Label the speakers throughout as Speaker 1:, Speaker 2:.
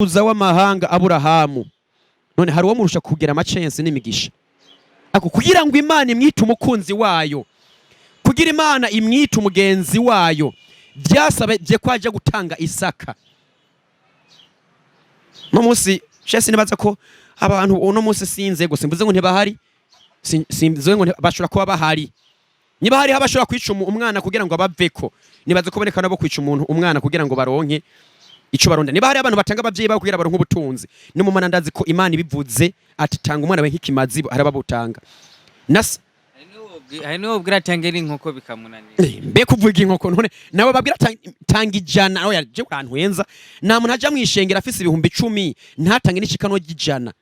Speaker 1: Uza w'amahanga Aburahamu, none hari uwamurusha kugira amacensi n'imigisha? Ako kugira ngo Imana imwite umukunzi wayo, kugira Imana imwite umugenzi wayo, byasabye ko ajya gutanga Isaka. No munsi shese nibaza ko abantu uno munsi sinze gusa mvuze ngo ntibahari, simvuze ngo bashobora kuba bahari. Niba hariho abashobora kwica umwana kugira ngo abaveko, nibaza ko boneka nabo kwica umuntu umwana kugira ngo baronke ico baronda. Niba hari abantu batanga abavyeyi babo kugira baronke ubutunzi, no mu mana ndazi ko Imana ibivuze ati tanga umwana we nk'ikimazi, hari ababutanga. Nas
Speaker 2: Hari n'uwo bwira atange n'inkoko bikamunanira.
Speaker 1: Mbe kuvuga inkoko, none nabo babwira tanga 100, oya je urantwenza. Nta muntu aja mwishengera afise 10,000 ntatange n'ishikano ry'ijana,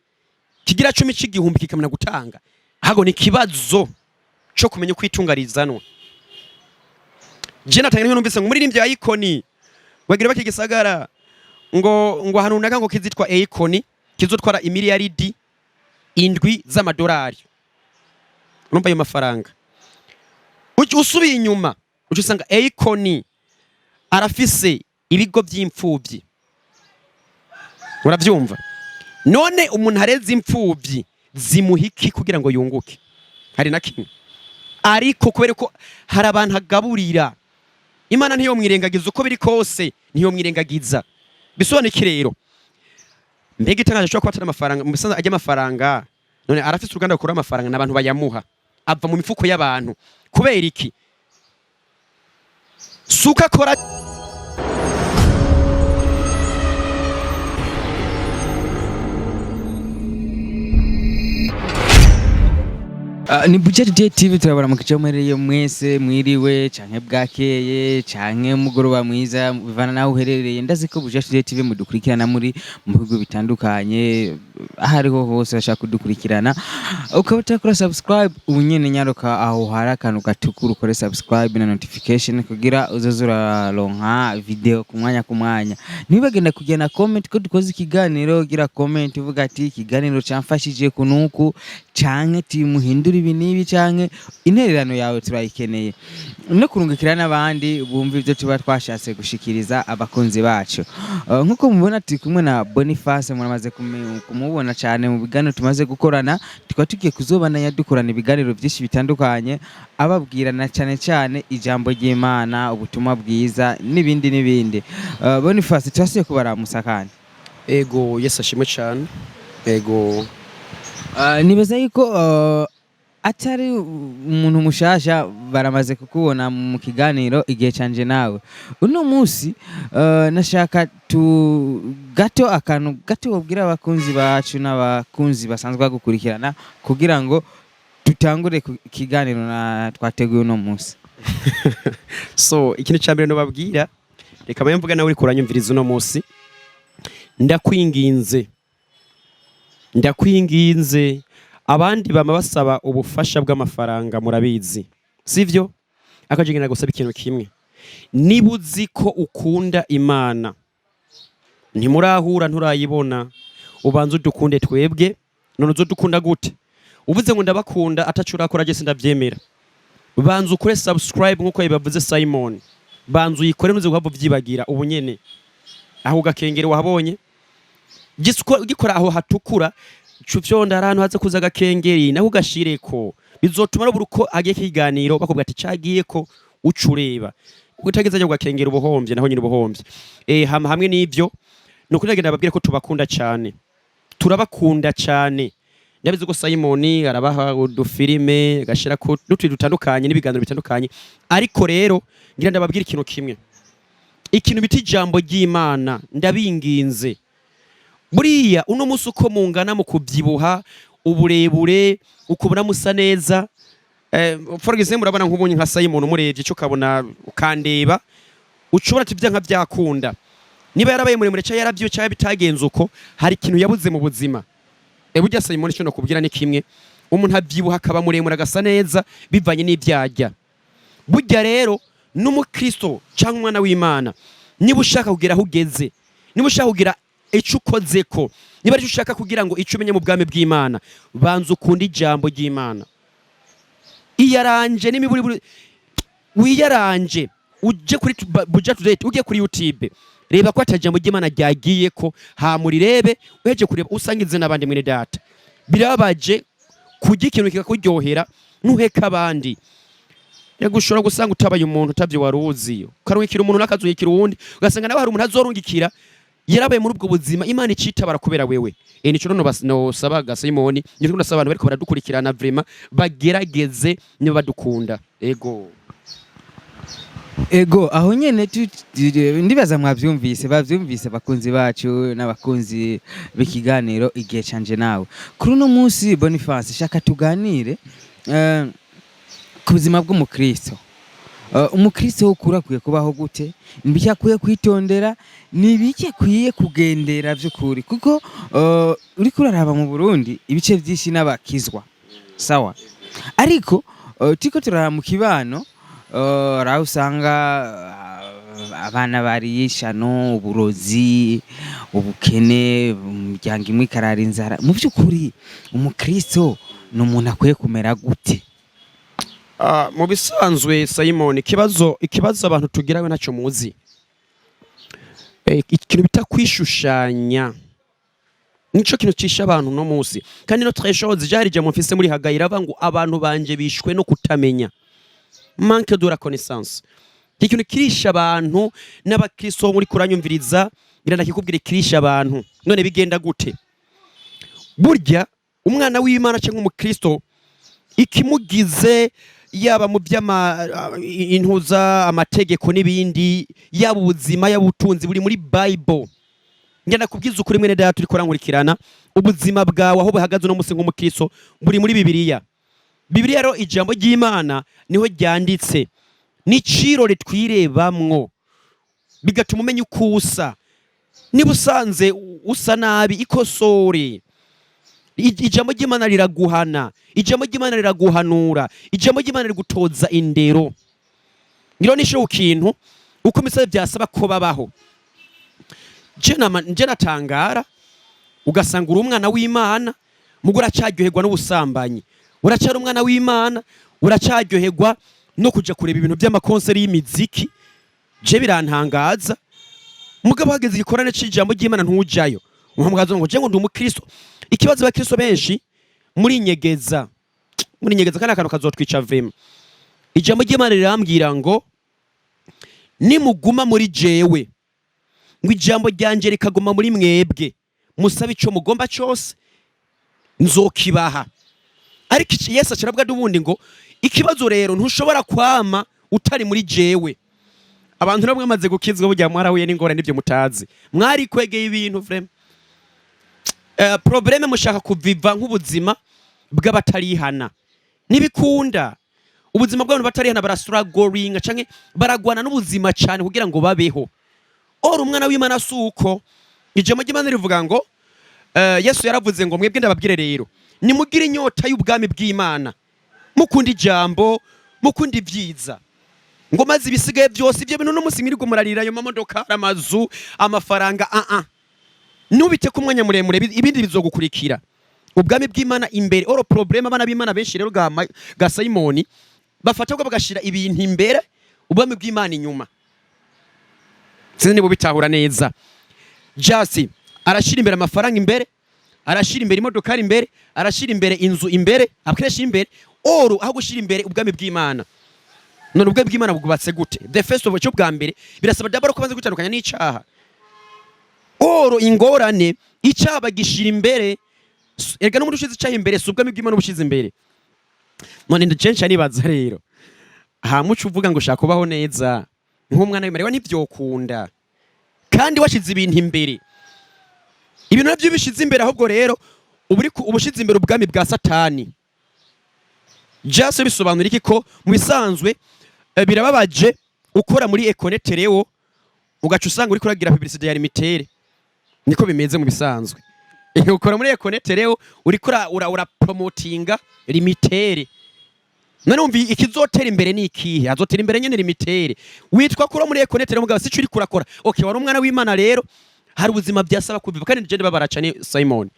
Speaker 1: kigira cumi c'igihumbi kikamena gutanga. Hago ni kibazo co kumenya uko itunga rizanwa. Je natanga nimwe numvise ngo umuririmbyi wa Icon wagira bakigisagara ngo ahantu runaka ngo kizitwa Icon kizotwara imiliyaridi 7 z'amadolari. Urumva ayo mafaranga, usubiye inyuma uca usanga Akon arafise ibigo by'imfubyi. Uravyumva? None umuntu areze imfubyi zimuha iki kugira ngo yunguke? Hari na kimwe. Ariko kubera ko hari abantu agaburira, Imana ntiyomwirengagiza, uko biri kose ntiyomwirengagiza. Bisobanuye iki rero? Mbega itangaje ashobora kuba atari amafaranga mu bisanzwe ajya amafaranga. None arafise uruganda rukura amafaranga n'abantu bayamuha, ava mu mifuko y'abantu. Kubera iki? Suka akora.
Speaker 2: Ni Budget Day TV, turabaramukije muherereye mwese, mwiriwe canke bwakeye canke mugoroba mwiza, bivana naho uherereye. Ndazi ko Budget Day TV mudukurikirana muri mu bihugu bitandukanye, aho ariho hose bashaka kudukurikirana. Ukaba utakora subscribe ubu nyene, nyaruka aho hari akantu gatukura ukore subscribe na notification kugira uzoze uraronka video ku mwanya ku mwanya. Ntibagenda kugira na comment ko dukoze ikiganiro, gira comment uvuga ati ikiganiro camfashije kunuku, canke timuhindura ibi n'ibi, canke intererano yawe turayikeneye, no kurungikira n'abandi bumva ibyo tuba twashatse gushikiriza abakunzi bacu. Nk'uko mubona turi kumwe na Boniface, muramaze kumubona cyane mu biganiro tumaze gukorana. Tukaba tugiye kuzobana dukorana ibiganiro byinshi bitandukanye, ababwirana cyane cyane ijambo ry'Imana, ubutumwa bwiza n'ibindi n'ibindi. Boniface, turasubiye kubaramusa kandi.
Speaker 1: Ego, Yesu ashimwe cyane, ego.
Speaker 2: Nibaza yuko atari umuntu mushasha, baramaze kukubona mu kiganiro Igihe Canje Nawe. Uno munsi nashaka tu gato akantu gato wobwira abakunzi bacu n'abakunzi basanzwe bagukurikirana kugira ngo tutangure ku kiganiro na twateguye uno munsi.
Speaker 1: So ikintu cya mbere nobabwira, reka mbe mvuga nawe uriko uranyumviriza uno munsi, ndakwinginze, ndakwinginze. Abandi bama basaba ubufasha bw'amafaranga, murabizi, sivyo? Akajigena gusaba ikintu kimwe: niba uzi ko ukunda Imana, ntimurahura, nturayibona, ubanza udukunde twebwe. None uzodukunda gute uvuze ngo ndabakunda ataco urakora? Je sindavyemera. Banza ukore subscribe nkuko yabivuze Simon, banza uyikore, ntuze guhava uvyibagira. Ubu nyene aho ugakengera wahabonye, gikora aho hatukura, cufyonda ahantu haza kuza agakengeri naho ugashireko, bizotuma rero buri uko hagiye ikiganiro bakubwira ati cagiyeko, uca ureba. Utageze ajya ugakengera ubuhombye, naho nyine ubuhombye. Hama hamwe n'ivyo, ni ukuri ndagenda babwire ko tubakunda cyane, turabakunda cyane. Ndabizi ko Simon arabaha udufilime, agashirako n'utuntu dutandukanye n'ibiganiro bitandukanye, ariko rero ngira ndababwira ikintu kimwe, ikintu bita ijambo ry'Imana. Ndabinginze, buriya uno munsi uko mungana mu kubyibuha, uburebure, ukubona musa neza, for example urabona nk'ubunye nka Simon, umurebye icyo ukabona ukandeba, ucubona ati bya nka byakunda. Niba yarabaye muremure cyangwa yaravyiwe cyangwa bitagenze uko, hari ikintu yabuze mu buzima. Burya Simon, icyo nakubwira ni kimwe: umuntu abyibuha akaba muremure agasa neza bivanye n'ibyajya. Burya rero n'umukristo cyangwa umwana w'Imana, niba ushaka kugera aho ugeze, niba ushaka kugira icyo ukozeko, niba aricyo ushaka kugira ngo icyo umenye mu bwami bw'Imana, banza ukunde ijambo ry'Imana. Iyaranje n'imiburiburi, wiyaranje uje kuri Buja Today, ujye kuri YouTube. Reba ko atajambo ry'Imana ryagiye ko hamurirebe, uheje kureba usangize n'abandi. Mwene data, birababaje kurya ikintu kikakuryohera ntuheka abandi. Rego, ushobora gusanga utabaye umuntu utavyo wari uzi, ukarungikira umuntu n'akazungikira uwundi, ugasanga nawe hari umuntu azorungikira yarabaye muri ubwo buzima, Imana icitabara kubera wewe. Nico no nosabaga Simoni, nico nasaba abantu bariko baradukurikirana, vraiment bagerageze niba badukunda. Ego.
Speaker 2: Ego, aho nyene ndibaza mwavyumvise, bavyumvise abakunzi bacu n'abakunzi b'ikiganiro Igihe Canje Nawe. Kuri uno munsi, Boniface, shaka tuganire ku buzima bw'umukristo. Umukristo w'ukuri akwiye kubaho gute? Ni ibiki akwiye kwitondera? Ni ibiki akwiye kugendera vy'ukuri? Kuko uriko uraraba mu Burundi, ibice vyinshi n'abakizwa sawa, ariko turiko turaraba mu kibano, aho usanga abana bariye ishano, uburozi, ubukene, imiryango imwe ikarara inzara. Mu by'ukuri umukristo ni umuntu akwiye kumera gute?
Speaker 1: Mu bisanzwe, Simon, ikibazo abantu tugira we ntacyo muzi. Ikintu bita kwishushanya nico kintu cisha abantu no munsi. Kandi no très chose jari je mufise muri Hagayi iravuga ngo abantu banje bishwe no kutamenya, manque de la connaissance. Iki kintu kirisha abantu n'abakristo muri kuranyumviriza, ngira kirisha abantu. None bigenda gute? Burya umwana w'Imana cyangwa umukristo, ikimugize, yaba mu by'ama intuza, amategeko n'ibindi, yaba ubuzima, yaba ubutunzi, buri muri Bible. Ngenda kubwiza ukuri, mwene data uriko urankurikirana, ubuzima bwawe aho buhagaze uno munsi nk'umukristo buri muri Bibiliya. Bibiliya rero, ijambo ry'Imana niho ryanditse, n'icirore twirebamwo, bigatuma umenya uko usa. Niba usanze usa nabi, ikosore. Ijambo ry'Imana riraguhana, ijambo ry'Imana riraguhanura, ijambo ry'Imana rigutoza indero. Ngiro nisho kintu uko imisozi byasaba ko babaho. Je natangara ugasanga uri umwana w'Imana mugo uracaryoherwa n'ubusambanyi, uracyari umwana w'Imana uracaryoherwa no kuja kureba ibintu by'amakonseri y'imiziki. Je birantangaza. Mugabo hageze igikorane c'ijambo ry'Imana ntujayo, umuhamagazo ngo je ngo ndi umukristo. Ikibazo, abakristo benshi muri nyegeza, muri nyegeza, kandi akantu kazotwica vema. Ijambo ry'Imana rirambwira ngo nimuguma muri jewe, ngo ijambo ryanje rikaguma muri mwebwe, musabe ico mugomba cyose nzokibaha. Ariko Yesu acaravuga n'ubundi ngo ikibazo rero ntushobora kwama utari muri jewe. Abantu nabo mwamaze gukizwa, burya mwarahuye n'ingorane n'ibyo mutazi, mwarikwegeye ibintu vraiment. Problème, mushaka kuviva nk'ubuzima bw'abatarihana, ntibikunda. Ubuzima bw'abantu batarihana, barasuragoringa canke baragwana n'ubuzima cyane kugira ngo babeho. Ora umwana w'Imana si uko. Ijambo ry'Imana rivuga ngo Yesu yaravuze ngo mwebwe ndababwire rero, nimugire inyota y'ubwami bw'Imana, mukunda ijambo, mukunda ibyiza, ngo maze ibisigaye byose, ibyo bintu n'umunsi mwirirwa murarira, ayo mamodoka, amazu, amafaranga, nubite ku mwanya muremure, ibindi bizogukurikira. Ubwami bw'Imana imbere. Or problème, abana b'Imana benshi rero ga Simoni bafata bwo bagashira ibintu imbere, ubwami bw'Imana inyuma. Sinzi niba ubitahura neza. Just arashira imbere amafaranga imbere, arashira imbere imodokari imbere, arashira imbere inzu imbere, akoresha imbere oro aho gushira imbere ubwami bw'Imana. None ubwami bw'Imana bwubatse gute? The first of all, cyo bwa mbere birasaba d'abord ko banza gutandukanya n'icaha. Oro ingorane, icyaha bagishira imbere. Erega n'umuntu ushize icyaha imbere, si ubwami bw'Imana ubushize imbere. None ndacenshi nibaza rero, hamuca uvuga ngo ushaka kubaho neza nk'umwana w'Imana, ntivyokunda kandi washize ibintu imbere. Ibintu navyo bishize imbere, ahubwo rero uba ushize imbere ubwami bwa Satani. Just bisobanura iki? Ko mu bisanzwe birababaje ukora muri Econet rero ugaca usanga uriko uragira publicité ya Lumitel. Niko bimeze mu bisanzwe. Ukora muri Econet rero uriko ura promotinga Lumitel. None wumva ikizotera imbere ni ikihe? Azotera imbere nyene Lumitel. Witwa kuri muri Econet rero, mugabo sico uriko urakora. Okay, wari umwana w'Imana rero, hari ubuzima byasaba kubiva. Kandi je ndababara cane, Simon.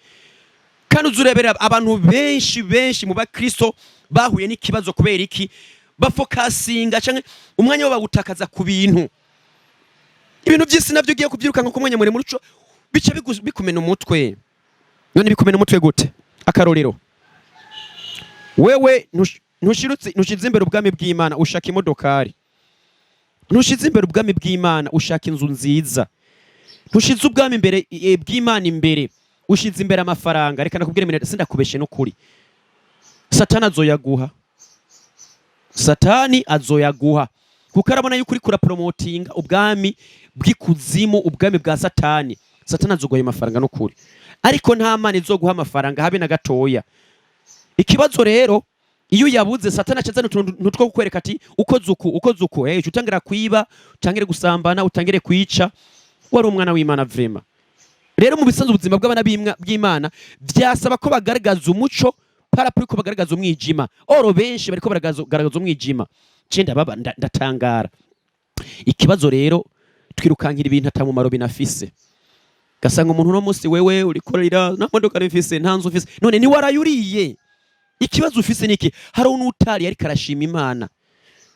Speaker 1: Kandi uzurebera abantu benshi benshi mu bakristo bahuye n'ikibazo. Kubera iki? Bafokasinga canke umwanya wo bawutakaza ku bintu. Ibintu by'isi navyo ugiye kubyirukanka ku mwanya muremure, uco bica bikumena umutwe. None bikumena umutwe gute? Akarorero, wewe ntushize imbere ubwami bw'Imana, ushaka imodokari. Ntushize imbere ubwami bw'Imana, ushaka inzu nziza. Ntushize ubwami imbere bw'Imana imbere, ushize imbere amafaranga. Reka nakubwire mene, sindakubeshe n'ukuri, Satani azoyaguha. Satani azoyaguha kuko arabona yuko uriko urapromotinga ubwami bw'ikuzimu, ubwami bwa Satani. Satani azoguha ayo mafaranga n'ukuri, ariko nta Mana izoguha amafaranga habe na gatoya. Ikibazo rero, iyo uyabuze, Satani acazana utuntu two kukwereka ati ukoze uku, ukoze uku, utangira kwiba, utangire gusambana, utangire kwica. Wari umwana w'Imana vraiment. Rero mu bisanzwe, ubuzima bw'abana bw'Imana byasaba ko bagaragaza umuco par rapport ko bagaragaza umwijima. Or benshi bariko baragaragaza umwijima. Ce ndababa ndatangara. Ikibazo rero, twirukankira ibintu atamumaro binafise. Gasanga umuntu uno munsi, wewe uriko urarira, nta modoka mfise, nta nzu mfise. None ni warayuriye? Ikibazo ufise niki? Hari n'utari ariko arashima Imana.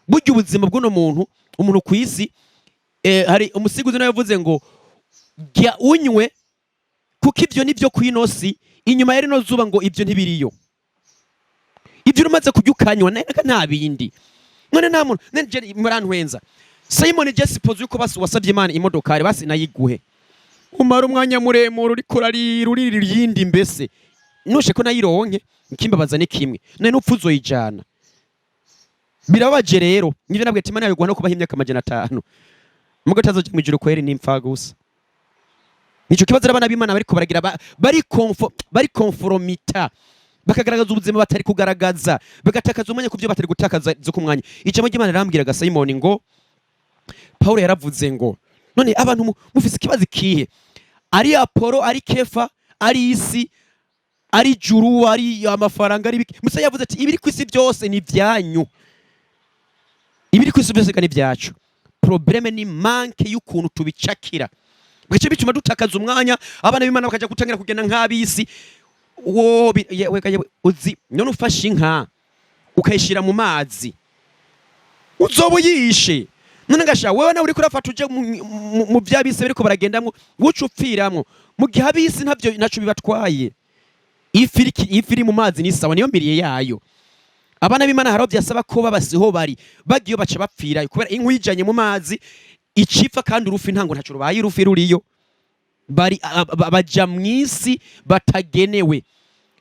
Speaker 1: Burya ubuzima bw'uno muntu, umuntu ku isi, hari umusiguzi nawe yavuze ngo jya unywe, kuko ibyo nibyo ku ino si, inyuma ya rino zuba ngo ibyo ntibiriyo. Ibyo umaze kurya ukanywa naka nta bindi. None nta muntu none je murantwenza. Simon, je suppose yuko basi wasabye Imana imodokari, basi nayiguhe, umara umwanya muremure uriko urarira, uririra iyindi. Mbese nushe ko nayironke, ikimbabaza ni kimwe: none nupfa uzoyijana? Birababaje rero. Nivyo nabwiye ati Imana yaguha no kubaha imyaka 500, mugo tazoja mw'ijuru kweri nimpfa gusa. Nico kibazo abana b'Imana bariko baragira, bari conformita, bakagaragaza ubuzima batari kugaragaza, bagatakaza umwanya ku byo batari gutakaza zo ku mwanya. Ijambo ry'Imana rirambwiraga, Simon, ngo Paulo yaravuze ngo none abantu mufise ikibazo ikihe? Ari Apolo, ari Kefa, ari isi, ari juru, ari amafaranga, ari biki? Musa yavuze ati ibiri ku isi byose ni ibyanyu. Ibiri ku isi byose ni ibyacu. Problème ni manque y'ukuntu tubicakira, bigaca bituma dutakaza umwanya. Abana b'Imana bakaja gutangira kugenda nk'ab'isi. Wo yewe, uzi none ufashe inka ukayishira mu mazi, uzoba uyishe. None ngasha wewe nawe uriko urafata uje mu vy'abisi biriko baragendamwo, wuca upfiramwo, mu gihe abisi ntavyo ntaco bibatwaye. Ifi iri mu mazi ni sawa, niyo miriye yayo. Abana b'Imana hari aho vyasaba ko babasiho bari bagiyo, baca bapfirayo, kubera inka uyijanye mu mazi icipfa, kandi urufi ntango ntaco rubaye. Urufi ruriyo bari baja mw'isi batagenewe.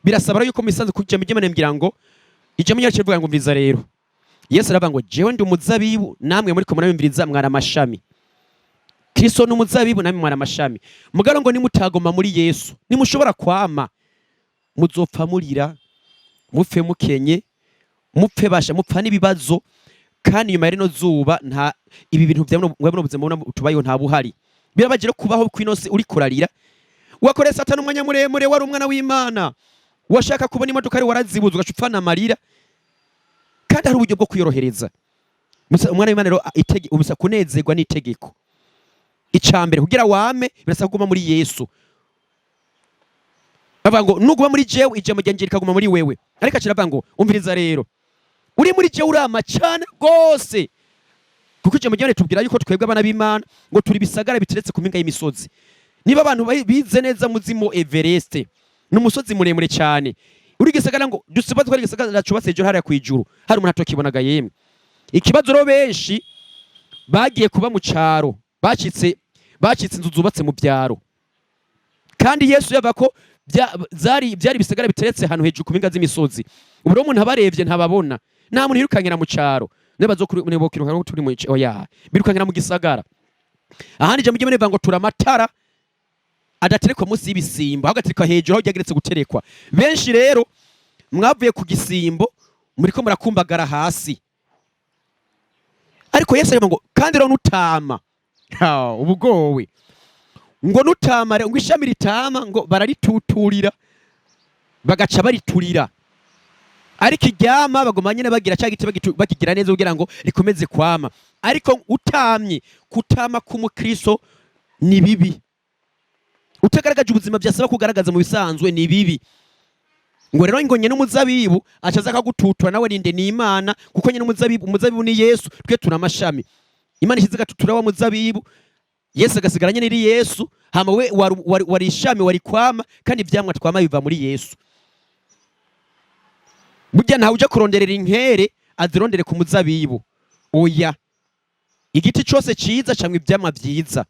Speaker 1: Birasaba rero yuko misanzu kuja mu Imana mbwira ngo ijambo ryacu rivuga ngo mviza. Rero Yesu aravuga ngo jewe ndi umuzabibu, namwe muri ko murabimviriza mwari amashami. Kristo ni umuzabibu, namwe mwari amashami. Mugabo ngo nimutagoma muri Yesu nimushobora kwama, muzopfa murira, mupfe mukenye, mupfe basha mupfa n'ibibazo. Kandi nyuma ya rino zuba nta ibi bintu bya buno buzima buno tubayeho nta buhari. Birabagira kubaho kw'ino si uriko urarira, wakoreye Satani umwanya muremure. Wari umwana w'Imana, washaka kubona imodoka ari warazibuze, ugaca upfana amarira, kandi hari uburyo bwo kwiyorohereza. Musa, umwana w'Imana rero, ubusa kunezerwa n'itegeko. Icambere kugira wame, birasaba kuguma muri Yesu. Bavuga ngo nuguma muri jewe, ijambo ryanjye rikaguma muri wewe. Ariko aca ngo umviriza rero, uri muri jewe urama cyane rwose, kuko ijambo ry'Imana ritubwira yuko twebwe abana b'Imana ngo turi ibisagara biteretse ku mpinga y'imisozi. Niba abantu bize neza muzimo, Everest ni umusozi muremure cyane. Uri gisagara ngo dusibaze ko ari igisagara cubatse hejuru hariya kwijuru, hari umuntu atokibonaga yemwe. Ikibazo rero, benshi bagiye kuba mu caro, bacitse inzu zubatse mu byaro, kandi Yesu yavuga ko byari ibisagara biteretse ahantu hejuru ku mpinga z'imisozi. Ubu rero umuntu abarevye ntababona. Nta muntu yirukankira mu caro, niba bazokiruka turi mu, oya, birukankira mu gisagara. Ahandi ijambo ry'Imana rivuga ngo turi amatara adaterekwa munsi y'ibisimbo, ahubwo agaterekwa hejuru aho ryageretse guterekwa. Benshi rero mwavuye ku gisimbo, muriko murakumbagara hasi. Ariko Yesu aravuga ngo kandi rero nutama. Ha, ubugowe ngo nutama ngo ishami ritama ngo bararituturira, bagaca bariturira, ariko iryama baguma nyine bagira cya giti bakigira neza kugira ngo rikomeze kwama. Ariko utamye, kutama k'umukristo ni bibi. Utagaragaje ubuzima byasaba kugaragaza mu bisanzwe ni bibi. Ngo rero ngo nyene umuzabibu acaza akagututura. Nawe ninde? Ni Imana, kuko nyene umuzabibu, umuzabibu ni Yesu, twe turi amashami. Imana ishize igatutura wa muzabibu. Yesu agasigara nyene ari Yesu. Hama we wari ishami, wari kwama, kandi ivyamwa twama biva muri Yesu. Burya ntawe uja kuronderera inkere azirondere ku muzabibu, oya. Igiti cose ciza camwa ivyamwa vyiza.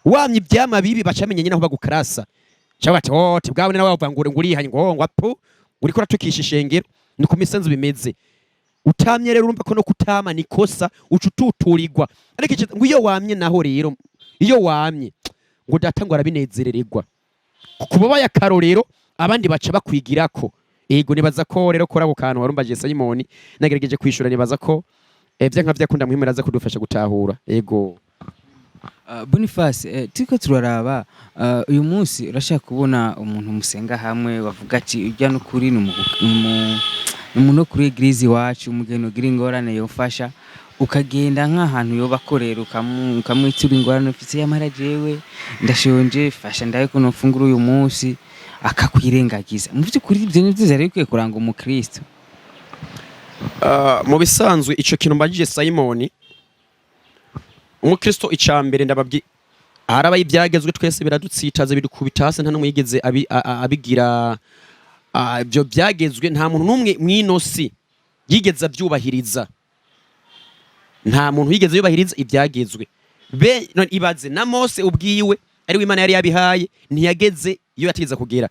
Speaker 1: Wamye ivyamwa bibi, bacamenya nyine aho bagukarasa, cyangwa bati: "Oh, tibwawe nawe wavuga ngo ngurihanye, ngo apu, uriko uratukisha ishengero." Ni ku misenzo bimeze. Utamye rero, urumva ko no kutama ni kosa, uca ututurirwa. Ariko ngo iyo wamye naho rero, iyo wamye, ngo data ngo arabinezerererwa kuba baye akarorero, abandi baca bakwigirako. Ego, nibaza ko rero kuri ako kantu warumbaje Simoni, nagerageje kwishura. Nibaza ko vyanka vyakunda muhimu araza kudufasha gutahura. Ego.
Speaker 2: Boniface, turiko turaraba, uyu munsi urashaka kubona umuntu musenga hamwe, bavuga ati: "Ujya n'ukuri ni umuntu wo kuri église iwacu, umugeni ugira ingorane yofasha." Ukagenda nk'ahantu yoba akorera, ukamwitura ingorane ufise: "Yamara jewe ndashonje, fasha ndabe ko nofungura uyu munsi." Akakwirengagiza. Mu vy'ukuri ivyo nivyo vyari bikwiye kuranga umukristo?
Speaker 1: Mu bisanzwe ico kintu mbajije Simoni, umukristo ica mbere ndababwi harabaye ibyagezwe, twese biradutsitaza, bidukubita hasi. Nta n'umwe yigeze abigira. Ibyo byagezwe nta muntu n'umwe mw'ino si yigeze abyubahiriza. Nta muntu yigeze yubahiriza ibyagezwe. Be none ibaze na Mose ubwiwe, ari we Imana yari yabihaye, ntiyageze iyo yategeza kugera.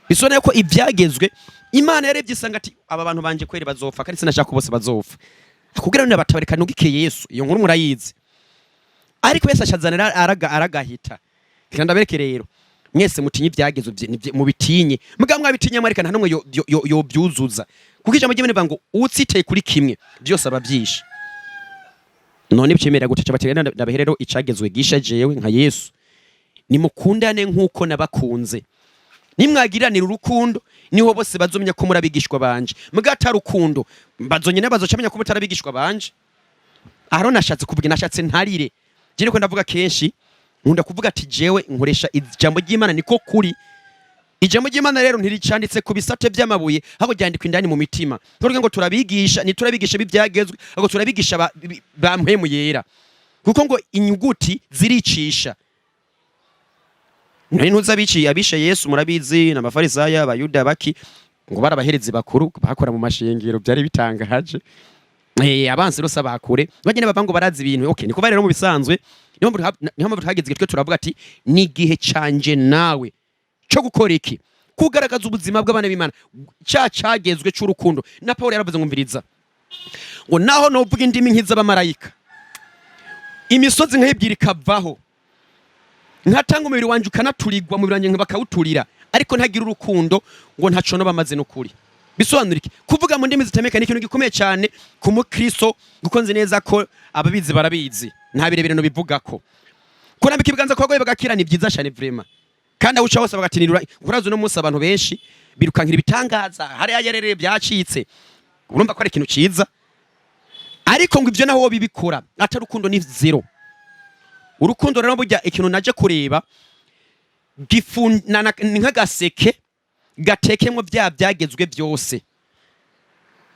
Speaker 1: Bisobanuye ko ibyagezwe Imana yarebye isanga ati: "Aba bantu banje kweri bazopfa, kandi sinashaka ko bose bazopfa kugira ngo batabareka nugike Yesu." Iyo nkuru murayizi. Ariko Yesu ashazanira araga aragahita. Reka ndabereke rero, mwese mutinye ibyagezwe, mubitinye. Mugabo mwabitinye mwareka, nta n'umwe yobyuzuza, kuko ijambo ry'Imana rivuga ngo utsitaye kuri kimwe byose aba abyishe. None bicemera gute? Cabatera ndabahe rero icagezwe gisha jewe nka Yesu: nimukundane nk'uko nabakunze. Nimwagiranira urukundo, niho bose bazomenya ko muri abigishwa banje. Muga rukundo, bazonyene bazoca ko mutari abigishwa banje. Aho nashatse kuvuga, nashatse ntarire je, niko ndavuga kenshi, nkunda kuvuga ati jewe nkoresha ijambo ry'Imana, niko kuri. Ijambo ry'Imana rero ntiricanditse ku bisate by'amabuye, ahubwo ryandikwa indani mu mitima. Tuvuge ngo turabigisha, ntiturabigisha b'ibyagezwe, ahubwo turabigisha ba mpwemu yera, kuko ngo inyuguti ziricisha. Nari ntuzi abiciye abishe Yesu, murabizi, n'Abafarisayo, Abayuda, baki ngo barabaherezi bakuru bakora mu mashengero. Byari bitangaje. Abansi rose abakure bagenda bava ngo barazi ibintu. Okay, niko rero mu bisanzwe, niyo mpamvu tuhageze twe turavuga ati ni igihe canje nawe cyo gukora iki? Kugaragaza ubuzima bw'abana b'Imana, cya cagezwe c'urukundo. Na Paul yaravuze ngo: "Mviriza," ngo naho novuga indimi nk'iz'abamarayika, imisozi nkayibwira ikavaho, nkatanga umubiri wanje ukanaturirwa, umubiri wanje bakawuturira, ariko ntagira urukundo, ngo ntaco no bamaze. N'ukuri bisobanura iki? Kuvuga mu ndimi zitemeka ni ikintu gikomeye cyane ku mukristo, kuko nzi neza ko ababizi barabizi, nta birebire no bivugako. Kurambika ibiganza ku bagwayi bagakira ni byiza cyane vraiment, kandi aho uca hose bagatinirura. Urazi uno munsi abantu benshi birukankira ibitangaza hariya yarereye byacitse, urumva ko ari ikintu ciza. Ariko ngo ivyo naho wo bibikora atari urukundo ni zéro. Urukundo rero burya, ikintu naje kureba, ni nk'agaseke gatekemwo bya byagezwe byose.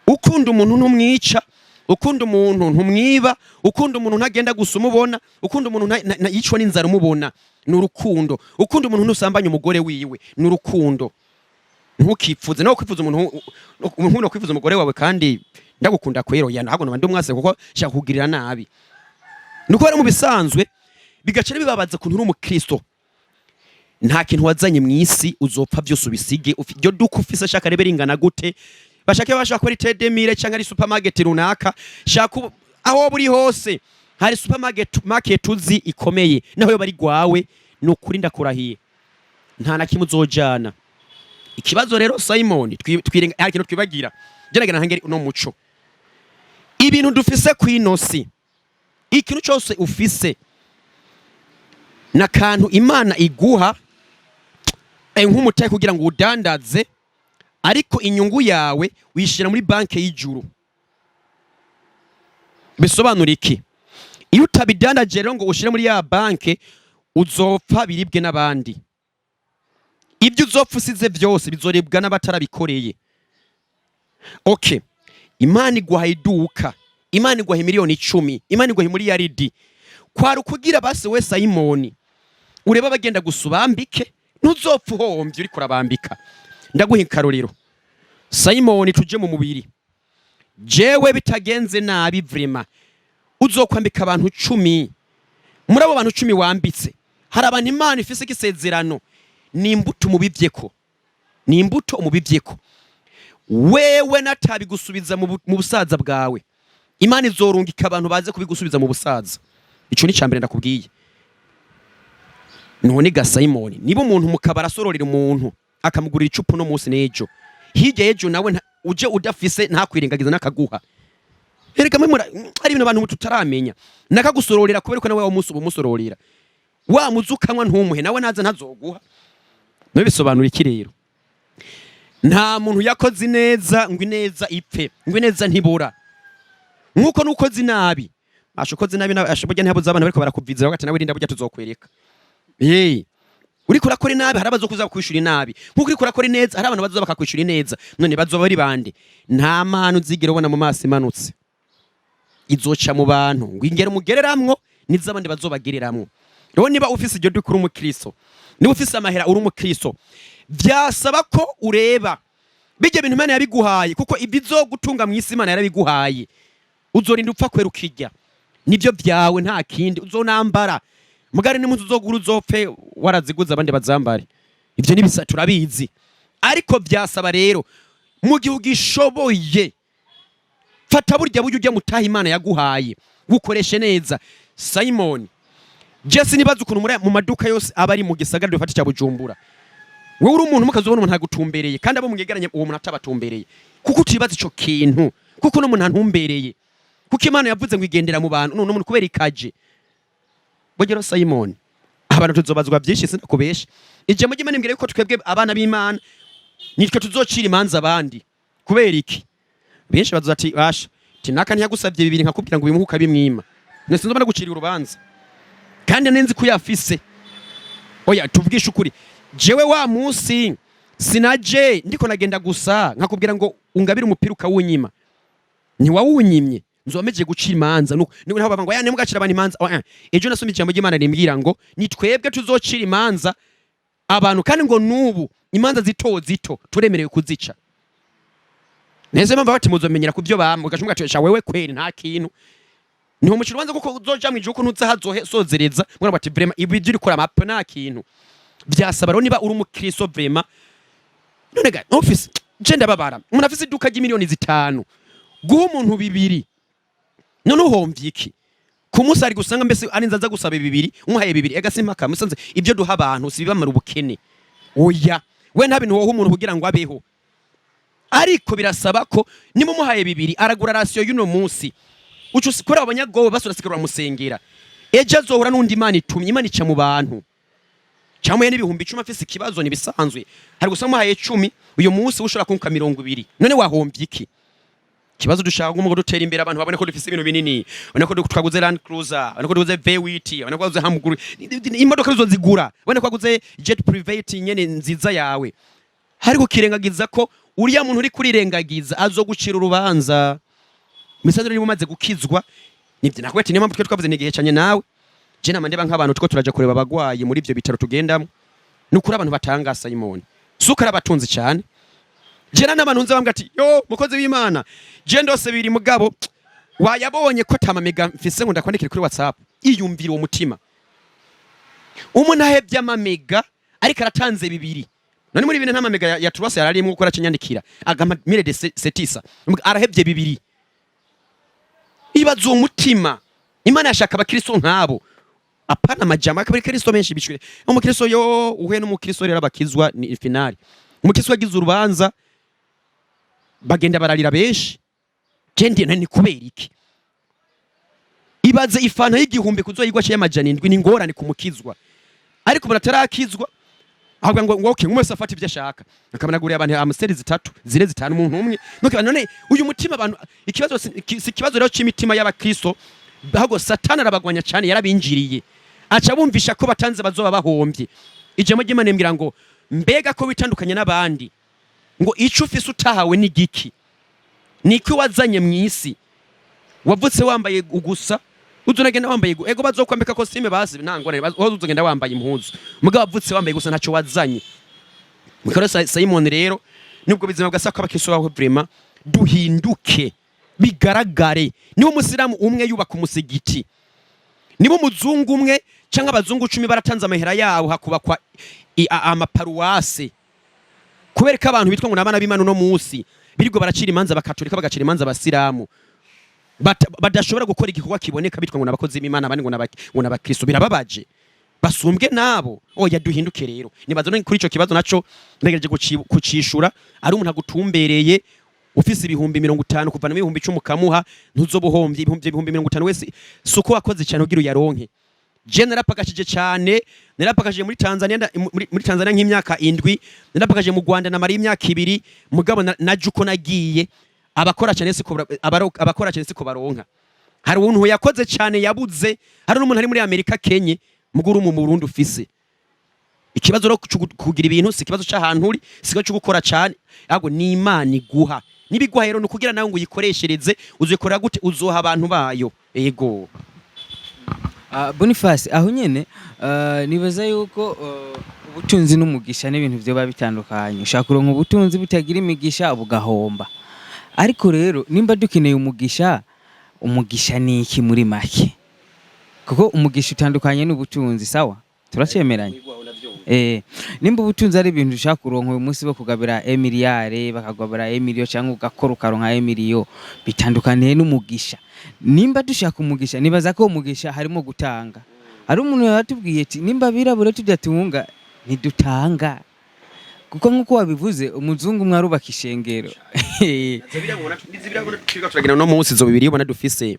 Speaker 1: Ukunda umuntu ntumwica, ukunda umuntu ntumwiba, ukunda umuntu ntagenda gusa umubona, ukunda umuntu yicwa n'inzara umubona, ni urukundo. Ukunda umuntu ntusambanya umugore wiwe, ni urukundo. Ntukipfuze nawe kwifuza umuntu, umuntu kwifuza umugore wawe. Kandi ndagukunda kwero ya ntabwo ndi umwase, kuko shaka kugirira nabi. Nuko rero mu bisanzwe bigaca bibabaza kuntu uri umukristo, nta kintu wazanye mu isi, uzopfa byose ubisige. Iryo duka ufise, shaka rebe ringana gute, bashake bashaka ko ari tedemire cyangwa ari supermarket runaka, shaka aho buri hose hari supermarket market uzi ikomeye, naho yo bari gwawe. Ni ukuri ndakurahiye, nta na kimwe uzojana. Ikibazo rero Simon, twirenga hari ikintu twibagira. Gerageza ntangere uno muco: ibintu dufise kwino si ikintu cyose ufise nakantu Imana iguha nk'umutahe kugira ngo udandaze, ariko inyungu yawe uyishyira muri banki y'ijuru. Bisobanura iki? Iyo utabidandaje rero ngo ushyire muri ya banki, uzopfa biribwe n'abandi. Ibyo uzopfa usize byose bizoribwa n'abatarabikoreye. Okay, Imana iguha iduka, Imana iguha 10 miliyoni, Imana iguha miliyaridi. Kwari ukugira base we Simoni urebe abagenda gusa ubambike, ntuzopfa uhombye uriko urabambika. Ndaguha ikarorero, Simoni, tuje mu mubiri. Jewe bitagenze nabi, vraiment, uzokwambika abantu 10. Muri abo bantu 10 wambitse, hari abantu Imana ifise isezerano. Ni imbuto umubivyeko, ni imbuto umubivyeko. Wewe natabigusubiza mu busaza bwawe, Imana izorungika abantu baze kubigusubiza mu busaza. Ico ni cambere ndakubwiye. None ga Simoni, niba umuntu mukabara asororera umuntu akamugurira icupa uno munsi, n'ejo hirya y'ejo nawe uje udafise ntakwirengagiza n'akaguha. Erega mwe hari ibintu abantu tutaramenya. Nakagusororera kubera ko nawe wa munsi ubumusororera, wa muzi ukanywa ntumuhe, nawe naza ntazoguha. Nawe bisobanura iki rero? Nta muntu yakoze ineza ngo ineza ipfe, ngo ineza ntibura. Nkuko nukoze inabi, asha ukoze inabi nawe asha burya ntihabuze abana bariko barakuvizira bagati nawe rinda burya tuzokwereka. Eh, uriko urakora inabi, hari abazokuza kwishura inabi. Nkuko uriko urakora ineza, hari abantu bazoza bakakwishura ineza. None bazoba bari bande? Nta mpano uzigera ubona mu maso imanutse, izoca mu bantu ngo ingero umugereramwo nizo abandi bazobagereramwo. Rero niba ufise iryo duka uri umukristo, niba ufise amahera uri umukristo, vyasaba ko ureba bijya bintu Imana yabiguhaye, kuko ibizogutunga mu isi Imana yarabiguhaye. Uzorinda upfa kwera ukirya nibyo byawe, nta kindi uzonambara. Mugari n'umunsi uzogura uzopfe waraziguze abandi bazambare. Ibyo nibisa turabizi. Ariko vyasaba rero, mu gihe ugishoboye, fata burya buryo ujya mutaha Imana yaguhaye, bukoreshe neza. Simon, Jesse, nibaza ukuntu mu maduka yose aba ari mu gisagara dufata cya Bujumbura, wewe uri umuntu mukazobona umuntu agutumbereye, kandi abo mwegeranye uwo muntu atabatumbereye, kuko utibaza ico kintu, kuko no muntu antumbereye, kuko Imana yavuze ngo igendera mu bantu. None umuntu kubera ikaje bogero. Simon, abantu tuzobazwa byinshi, sinakubesha. Ijambo ry'Imana imbwira yuko twebwe abana b'Imana nitwe tuzocira imanza abandi. Kubera iki? Benshi bazoza ati: "Basha tinaka ntiyagusabye bibiri nkakubwira ngo bimuhe ukabimwima? Nese nzoba naguciriye urubanza kandi nenzi ko uyafise?" Oya, tuvugishe ukuri. Jewe wa munsi sinaje ndiko nagenda gusa nkakubwira ngo ungabire umupira ukawunyima, ntiwawunyimye, nzomeje guca imanza. Nuko niho bavuga ngo ya nimugacira abantu imanza. Oya, ejo nasomye ijambo ry'Imana rimbwira ngo ni twebwe tuzocira imanza abantu, kandi ngo nubu imanza zito zito turemerewe kuzica. Neze mpamvu bati muzomenyera ku byo bamwe ugaca mugatesha wewe kweri nta kintu niho mucira urubanza, kuko uzoja mw'ijuru ko ntuza hazosozereza mwana bati: "Vraiment, ibi byo urikora amape nta kintu." Vyasaba rero niba uri umukristo, vraiment. None ga office je ndababara, umuntu afise iduka ry'imiliyoni 5 guha umuntu bibiri, none uhomvye iki? Ku munsi ari gusanga mbese ari nzaza gusaba bibiri, umuhaye bibiri ega simpaka musanze. Ibyo duha abantu si bibamara ubukene. Oya, we nta bintu woha umuntu kugira ngo abeho, ariko birasaba ko niba umuhaye bibiri aragura ration y'uno munsi. Uca kuri abo banyagowe basi urasigara uramusengera, ejo azohura n'undi Imana itumye. Imana ica mu bantu. Cyangwa n'10,000 afise ikibazo ntibisanzwe. Hari gusa umuhaye 10 uyu munsi ushobora kunguka 20. None wahombye iki? Ikibazo dushaka ngo dutera imbere, abantu babone ko dufise ibintu binini, babone ko twaguze Land Cruiser, babone ko tuguze V8, babone ko twaguze Hamguru, imodoka zozigura, babone ko twaguze jet private nyene nziza yawe. Ariko ukirengagiza ko uriya muntu uri kurirengagiza azogucira urubanza. Misanzu niba umaze gukizwa, nibyo nakubwiye ati niyo mpamvu twe twavuze ni igihe canye nawe. Je nama ndeba nk'abantu two turaja kureba abagwayi muri ivyo bitaro tugendamo, ni ukuri abantu batanga, Simon, suko ari abatunzi cyane. Je n'abantu nza bambwira ati: "Yo mukozi w'Imana, je ndose biri mugabo wayabonye ko atamamega mfise ngo ndakwandikire kuri WhatsApp." Iyumvira uwo mutima, umuntu ahebye amamega ariko aratanze bibiri. None muri bine nta mamega ya turwase yararimwo gukora kinyandikira agama mille de setisa arahebye bibiri. Ibaza uwo mutima. Imana yashaka abakristo nk'abo, apana amajambo. Akabari kristo benshi bishwe umukristo yo uhuye n'umukristo rero abakizwa ni finale. Umukristo yagize urubanza bagenda bararira benshi. Je ndi ni kubera iki? Ibaze ifanta y'1000 kuzoyigwa c'700 ni ingorane ku mukizwa, ariko umuntu atarakizwa ahubwo ngo okay, umwe wese afata ibyo ashaka, akabona aguriye abantu Amstel zitatu, zine, zitanu, umuntu umwe. Nuko none uyu mutima abantu ikibazo si ikibazo rero c'imitima y'abakristo, ahubwo Satani arabagwanya cyane, yarabinjiriye aca bumvisha ko batanze bazoba bahombye. Ijambo ry'Imana rimbwira ngo mbega ko witandukanye n'abandi, ngo ico ufise utahawe ni giki? Niko wazanye mu isi, wavutse wambaye ugusa, Uzunagenda wambaye ego bazokwambika costume, basi nta ngorane, wowe uzogenda wambaye impuzu, mugabo wavutse wambaye gusa, ntaco wazanye. Mukaro Simon rero, nubwo bizima bwa sako abakristo baho, vraiment duhinduke bigaragare. Niba umusilamu umwe yubaka umusigiti, niba umuzungu umwe cyangwa abazungu 10 baratanze amahera yabo hakubakwa amaparuwase, kubera ko abantu bitwa ngo ni abana b'Imana uno munsi birirwa baracira imanza abakatolika, bagacira imanza abasilamu, badashobora gukora igikorwa kiboneka, bitwa ngo ni abakozi b'Imana, abandi ngo ni abakristo, birababaje, basumbwe nabo. Oya, duhinduke rero. Nibaza no kuri ico kibazo naco ndagerageje kucishura. Ari umuntu agutumbereye ufise 50,000, kuvana 10,000 ukamuha, ntuzoba uhombye. 50,000 wese si uko wakoze cyane kugira uyaronke. Je narapagashije cyane, narapagashije muri Tanzania, muri Tanzania nk'imyaka 7, narapagashije mu Rwanda namara imyaka 2, mugabo naje uko nagiye. Abakora cyane siko abakora cyane siko baronka. Hari umuntu yakoze cyane yabuze, hari n'umuntu ari muri Amerika kenye, muguru mu Burundi ufise ikibazo. Rero kugira ibintu si ikibazo c'ahantu uri, si ikibazo cyo gukora cyane, ahubwo ni Imana iguha. Nibiguha rero ni ukugira nawe ngo uyikoreshereze. Uzikorera gute? Uzoha abantu bayo. Ego.
Speaker 2: Boniface, aho nyene nibaza yuko ubutunzi n'umugisha n'ibintu vyoba bitandukanye. Ushaka kuronka ubutunzi butagira imigisha, bugahomba. Ariko rero nimba dukeneye umugisha, umugisha ni iki muri make? Kuko umugisha utandukanye n'ubutunzi, sawa, turacemeranya? Nimba ubutunzi ari ibintu ushaka kuronka uyu munsi, bakugabira emiliyare, bakagabira emiliyo, cyangwa ugakora ukaronka emiliyo, bitandukaniye n'umugisha? Nimba dushaka umugisha, nibaza ko umugisha harimo gutanga. Hari umuntu yatubwiye ati nimba abirabura tudatunga, ntidutanga, kuko nk'uko wabivuze, umuzungu umwe arubaka ishengero.
Speaker 1: Turagira no munsi izo bibiri ubona dufise.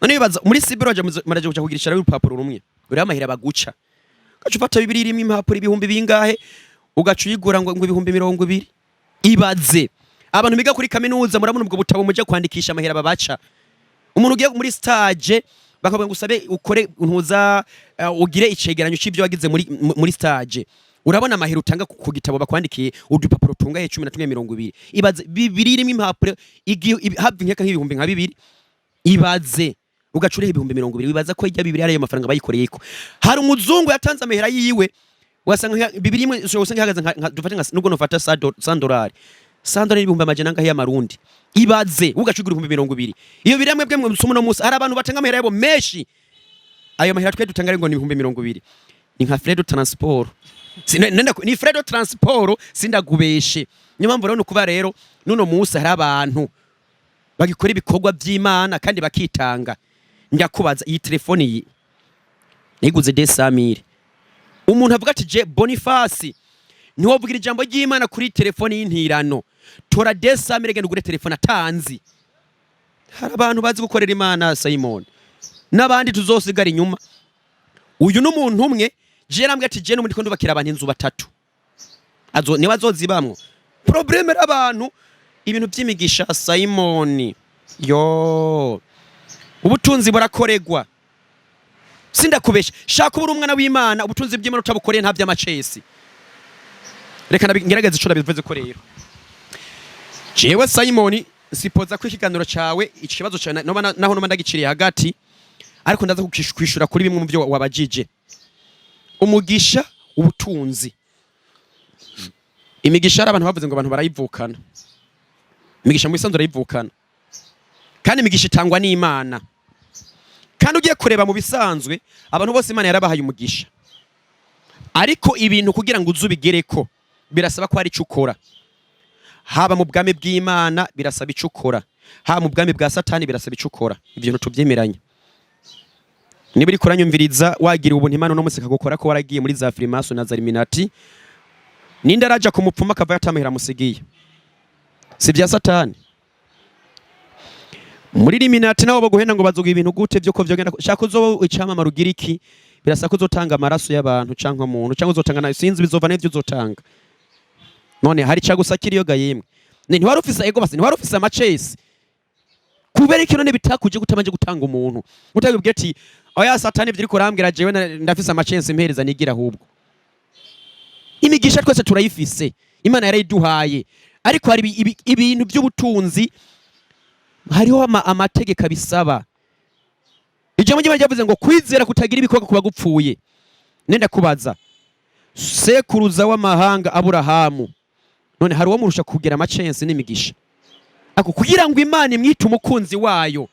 Speaker 1: None bibaza muri sibiro baje muraje kuja kugirisha urupapuro rumwe uriho amahera baguca, ugaca ufata bibiri irimo impapuro ibihumbi bingahe, ugaca uyigura ngo 20,000. Ibaze abantu biga kuri kaminuza, murabona ubwo butabo muje kwandikisha, amahera babaca. Umuntu ugiye muri stage bakavuga ngo usabe ukore ntuza, ugire icegeranyo c'ivyo wagize muri stage, urabona amahera utanga ku gitabo bakwandikiye, udupapuro tungahe? 11, 20. Ibaze bibiri irimo impapuro hafi nkeka nk'ibihumbi nka bibiri. Ibaze ugaca uriha 20,000, wibaza ko ijya bibiri ari ayo mafaranga bayikoreyeko. Hari umuzungu yatanze amahera yiwe, wasanga bibiri imwe ushobora gusanga ihagaze dufate nka nubwo nofata 100 dolari, 100 dolari ibihumbi amajana angahe y'amarundi? Ibaze ugaca ugura 20,000 iyo biri hamwe bwe musoma. Uno munsi hari abantu batanga amahera yabo menshi. Ayo mahera twe dutanga ngo ni 20,000, ni nka frais de transport. Ni frais de transport, sindagubeshe. Niyo mpamvu rero nukuba rero nuno munsi hari abantu bagikora ibikorwa by'Imana kandi bakitanga. Ndakubaza, iyi telefone iyi nayiguze 200,000. Umuntu avuga ati je Boniface ntiwovugira ijambo ry'Imana kuri telefone y'intirano, tora 200,000 genda ugure telefone atanzi. Hari abantu bazi gukorera Imana, Simon, n'abandi tuzosigara inyuma. Uyu n'umuntu umwe je yarambwiye ati je n'ubundi ko ndubakira abantu inzu batatu, azo niwe azozibamwo. Problème abantu ibintu by'imigisha, Simon, yo ubutunzi burakoregwa, sindakubesha. Shaka ubura umwana w'Imana, ubutunzi bw'Imana utabukoreye nta by'amacesi. Reka ngerageze ico nabivuze ko rero jewe Simon sipoza ko ikiganiro cawe, ikibazo cawe noba naho noba ndagiciriye hagati, ariko ndaza kwishura kuri bimwe mu byo wabajije. Umugisha, ubutunzi, imigisha, hari abantu bavuze ngo abantu barayivukana. Imigisha mu bisanzwe urayivukana, kandi imigisha itangwa n'Imana. Kandi ugiye kureba mu bisanzwe, abantu bose Imana yarabahaye umugisha, ariko ibintu kugira ngo uze ubigereko birasaba ko hari icyo ukora. Haba mu bwami bw'Imana birasaba icyo ukora, haba mu bwami bwa Satani birasaba icyo ukora. Ibyo bintu tubyemeranya. Niba uriko uranyumviriza, wagira ubuntu Imana uno munsi ikagukora ko waragiye muri za franc-maçon na za Illuminati, ninde araja ku mupfumu akava atamahera amusigiye? Si bya Satani muri Illuminati nabo baguhenda ngo bazoga ibintu gute byo ko vyogenda? Shaka uzoba icamamare, ugira iki, birasaba ko uzotanga amaraso y'abantu canke umuntu canke uzotanga nayo, sinzi bizova n'ivyo uzotanga. None hari cagusa kiriyo ga yemwe? Ntiwari ufise ego basi, ntiwari ufise amacesi? Kubera iki none bitakuje gutabanje gutanga umuntu, utabibwiye ati oya Satani, ivyo uriko urambwira jewe ndafise amacesi, mpereza nigira? Ahubwo imigisha twese turayifise, Imana yarayiduhaye, ariko hari ibintu by'ubutunzi, hariho amategeko abisaba. Ijambo ry'Imana ryavuze ngo kwizera kutagira ibikorwa kuba gupfuye. Nenda kubaza, sekuruza w'amahanga Aburahamu, none hari uwo murusha kugira amacensi n'imigisha? Ako kugira ngo Imana imwite umukunzi wayo,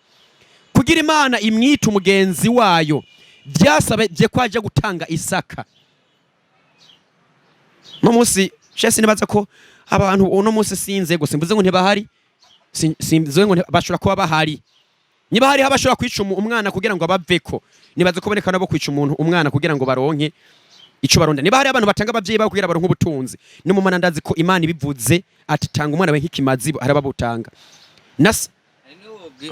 Speaker 1: kugira Imana imwite umugenzi wayo, byasabye ko ajya gutanga Isaka. No munsi shese nibaza ko abantu uno munsi sinze gusa mvuze ngo ntibahari, simvuze ngo bashobora kuba bahari. Niba hariho abashobora kwica umwana kugira ngo abaveko, nibaza ko boneka nabo kwica umuntu umwana kugira ngo baronke ico baronda. Niba hari abantu batanga abavyeyi babo kugira baronke ubutunzi, no mu mana ndazi ko Imana ibivuze ati tanga umwana we nk'ikimazi, hari ababutanga. Nas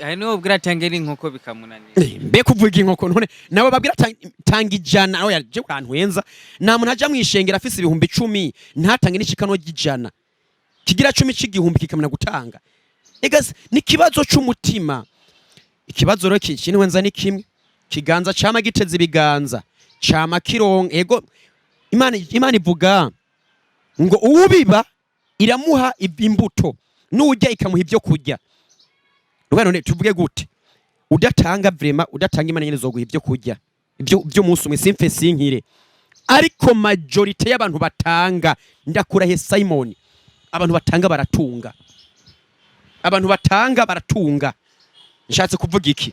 Speaker 2: Hari n'uwo bwira atange n'inkoko bikamunanira.
Speaker 1: Mbe kuvuga inkoko, none nabo babwira tanga 100, oya je urantwenza. Nta muntu aja mwishengera afise 10,000 ntatange n'ishikano ry'ijana, kigira cumi c'igihumbi kikamena gutanga. Ega ni ikibazo c'umutima. Ikibazo rero kinwenza ni kimwe: kiganza cama giteze ibiganza cama kironka. Ego, Imana ivuga ngo uwubiba iramuha imbuto, n'ujya ikamuha ibyo kurya. Ruba none tuvuge gute? Udatanga, vraiment udatanga, Imana nyene izoguha ibyo kurya ibyo by'umunsi umwe, simfe sinkire. Ariko majorité y'abantu batanga, ndakurahe Simon, abantu batanga baratunga, abantu batanga baratunga. Nshatse kuvuga iki?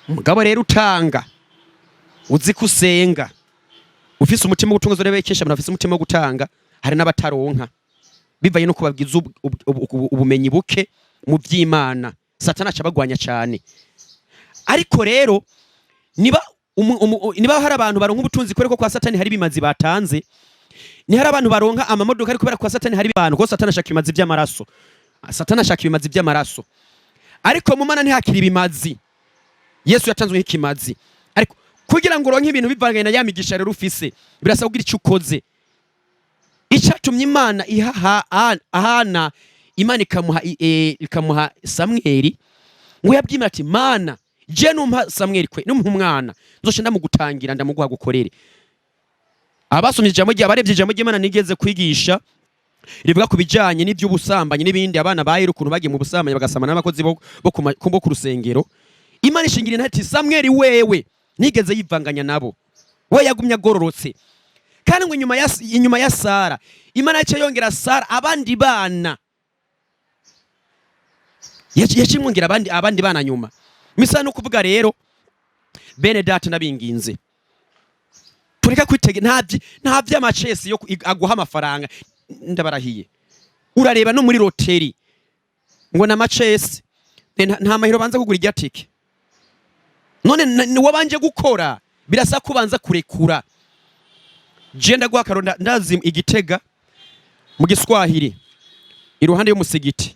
Speaker 1: Mugabo rero utanga uzi ko usenga, ufise umutima wo gutunga, uzorebe kenshi abantu bafise umutima wo gutanga hari n'abataronka bivanye no kubabwiza ubumenyi buke mu by'Imana. Satani aca abagwanya cyane. Ariko rero niba niba hari abantu baronka ubutunzi kubera ko kwa Satani hari ibimazi batanze, ni hari abantu baronka amamodoka ariko kubera kwa Satani hari abantu, kuko Satani ashaka ibimazi by'amaraso. Satani ashaka ibimazi by'amaraso, ariko mu Mana ntihakiri ibimazi. Yesu yatanzwe nk'ikimazi. Ariko kugira ngo uronke ibintu bivanganye na ya migisha rero ufise, birasaba kugira icyo ukoze. Icyatumye Imana iha Hana, Imana ikamuha ikamuha Samweli, ngo yabwimira ati: "Mana, je numpa Samweli kwe, numpa umwana, nzoca ndamugutangira, ndamuguha gukorere." Abasomye ijambo rya, abarebye ijambo ry'Imana nigeze kwigisha rivuga ku bijanye n'iby'ubusambanyi n'ibindi, abana ba Eli ukuntu bagiye mu busambanyi bagasamana n'abakozi bo ku rusengero, Imana ishingira intare iti: "Samweli wewe nigeze yivanganya nabo, we yagumye agororotse." Kandi ngo inyuma ya Sara, Imana yaciye yongera Sara abandi bana, yaciye imwongera abandi bana nyuma. Misa no kuvuga rero, bene data, nabinginze tureka kwitege. Nta vy'amacesi yo aguha amafaranga. Ndabarahiye, urareba no muri loterie ngo na macesi, nta mahero banza kugura irya tike. None wabanje gukora, birasa ko ubanza kurekura. Je ndaguha akaro, ndazi igitega mu Giswahili, iruhande y'umusigiti,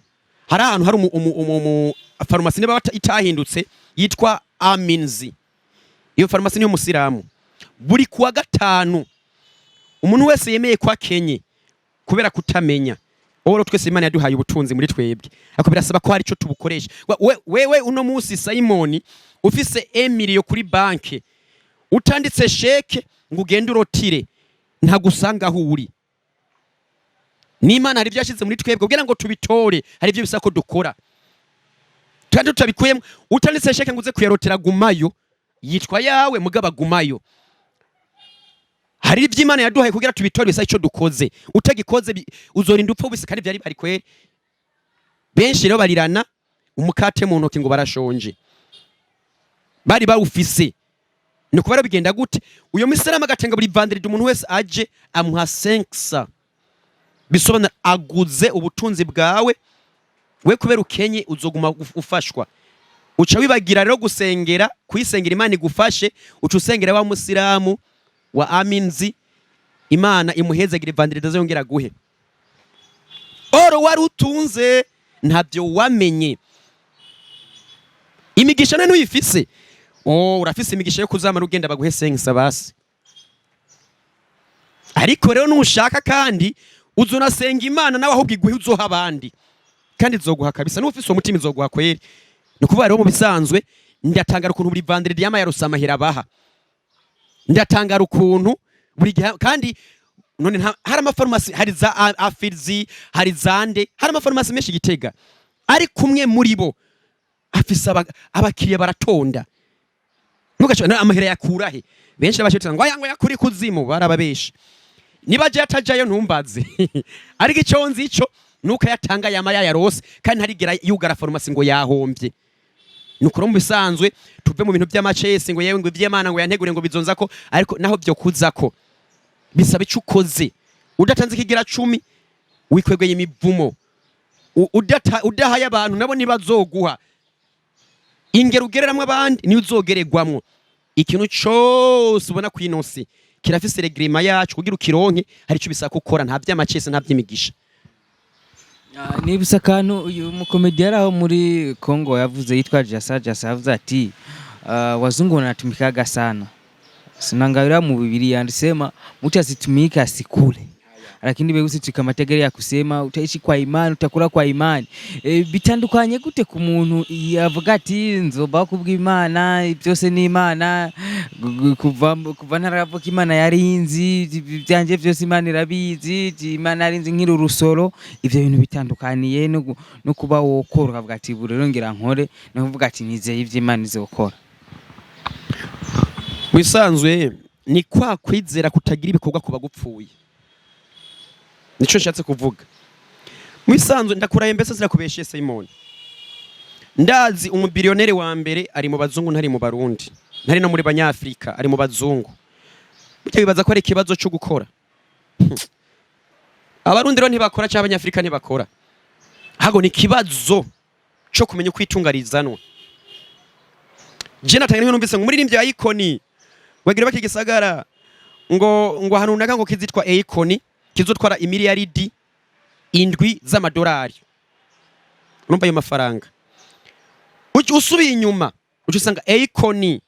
Speaker 1: hari ahantu hari farumasi, niba itahindutse, yitwa Aminzi. Iyo farumasi niyo musilamu. Buri kuwa gatanu umuntu wese yemeye ko akenye kubera kutamenya oro, twese Imana yaduhaye ubutunzi muri twebwe, ariko birasaba ko hari ico tubukoresha. Wewe uno munsi Simoni ufise emiliyo kuri banke, utanditse chèque ngo ugende urotire, ntagusanga aho uri. N'Imana hari ibyo yashyize muri twebwe kugira ngo tubitore, hari ibyo bisaba ko dukora kandi tutabikuyemo. Utanditse chèque ngo uze kuyarotera, gumayo, yitwa yawe mugabo agumayo. Hari ibyo Imana yaduhaye kugira tubitore, bisa icyo dukoze. Utagikoze uzorinda upfa ubise. Kandi byari bari kweri, benshi rero barirana umukate mu ntoki ngo barashonje, bari bawufise. Ni kubera bigenda gute? Uyo misiramu agatenga buri vendredi, umuntu wese aje amuha 500, bisobanura aguze ubutunzi bwawe. We kubera ukenye uzoguma ufashwa. Uca wibagira rero gusengera, kuyisengera Imana igufashe, uca usengera wa musilamu wa Aminzi, Imana imuhezagire, vendredi azongera guhe oro wari utunze. Ntabyo wamenye. Imigisha none ntuyifise? Oh, urafise imigisha yo kuzamara ugenda baguhe senkisa basi. Ariko rero nushaka kandi uzonasenga Imana nawe ahubwo iguhe uzoha abandi, kandi izoguha kabisa. Niba ufise uwo mutima izoguha kweri. Ni ukuvuga rero mu bisanzwe ndatangara ukuntu buri vendredi yama yarose amahera abaha. Ndatangara ukuntu buri gihe. Kandi none hari amafarumasi, hari za Afirzi, hari zande, hari amafarumasi menshi Gitega, ariko umwe muri bo afise abakiriya baratonda. Ntugace amahera yakurahe? Benshi bashitse ngo aya ngo yakuri kuzimu, barababesha. Niba aje atajayo ntumbaze, ariko icyo nzi ico nuko ayatanga yama yayarose, kandi ntarigera yugara farumasi ngo yahombye. Nukuri mu bisanzwe tuve mu bintu by'amacesi ngo yewe ngo ivy'Imana ngo yantegure ngo bizonza ko, ariko naho byo kuzako bisaba ico ukoze. Udatanze ikigira cumi wikwegeye imivumo. Udahaye abantu nabo ntibazoguha. Ingero ugereramwo abandi niyo uzogererwamwo. Ikintu cose ubona kw'inosi kirafise règlement yacu kugira ukironke, hari ico bisaba gukora. Nta vy'amacesi, nta vy'imigisha.
Speaker 2: Nibutse akantu uyu mukomedi yari aho muri Congo yavuze yitwa Jasa. Jasa yavuze ati wazungu wanatumikaga sana, sinangalia mu Biblia andisema mtu asitumike asikule, lakini weusi tukamata ya kusema utaishi kwa imani, utakula kwa imani. Bitandukanye gute ku muntu yavuga ati nzoba kubw'Imana, byose ni Imana, kuva ntaravuka Imana yarinzi byanje byose, Imana irabizi, Imana yarinzi nkiri urusoro. Ivyo bintu bitandukaniye no kuba wokora ukavuga ati ubu rero ngira nkore, no kuvuga ati nizeye ivyo Imana izokora?
Speaker 1: Bisanzwe ni kwa kwizera kutagira ibikorwa kuba gupfuye, nico nshatse kuvuga. Mu bisanzwe ndakuraye mbese zirakubeshe Simon, ndazi umubiliyoneri wa mbere ari mu bazungu, ntari mu Barundi, ntari no muri Banyafrika, ari mu bazungu. Burya bibaza ko ari ikibazo cyo gukora. Abarundi rero ntibakora cyangwa Abanyafrika ntibakora, hago ni ikibazo cyo kumenya uko itunga rizanwa. Je natanga numvise ngo umuririmbyi wa Akon wagira baki gisagara ngo ahantu runaka ngo kizitwa Akon kizotwara imiliyaridi 7 z'amadolari. Urumva ayo mafaranga, usubiye inyuma uca usanga Akon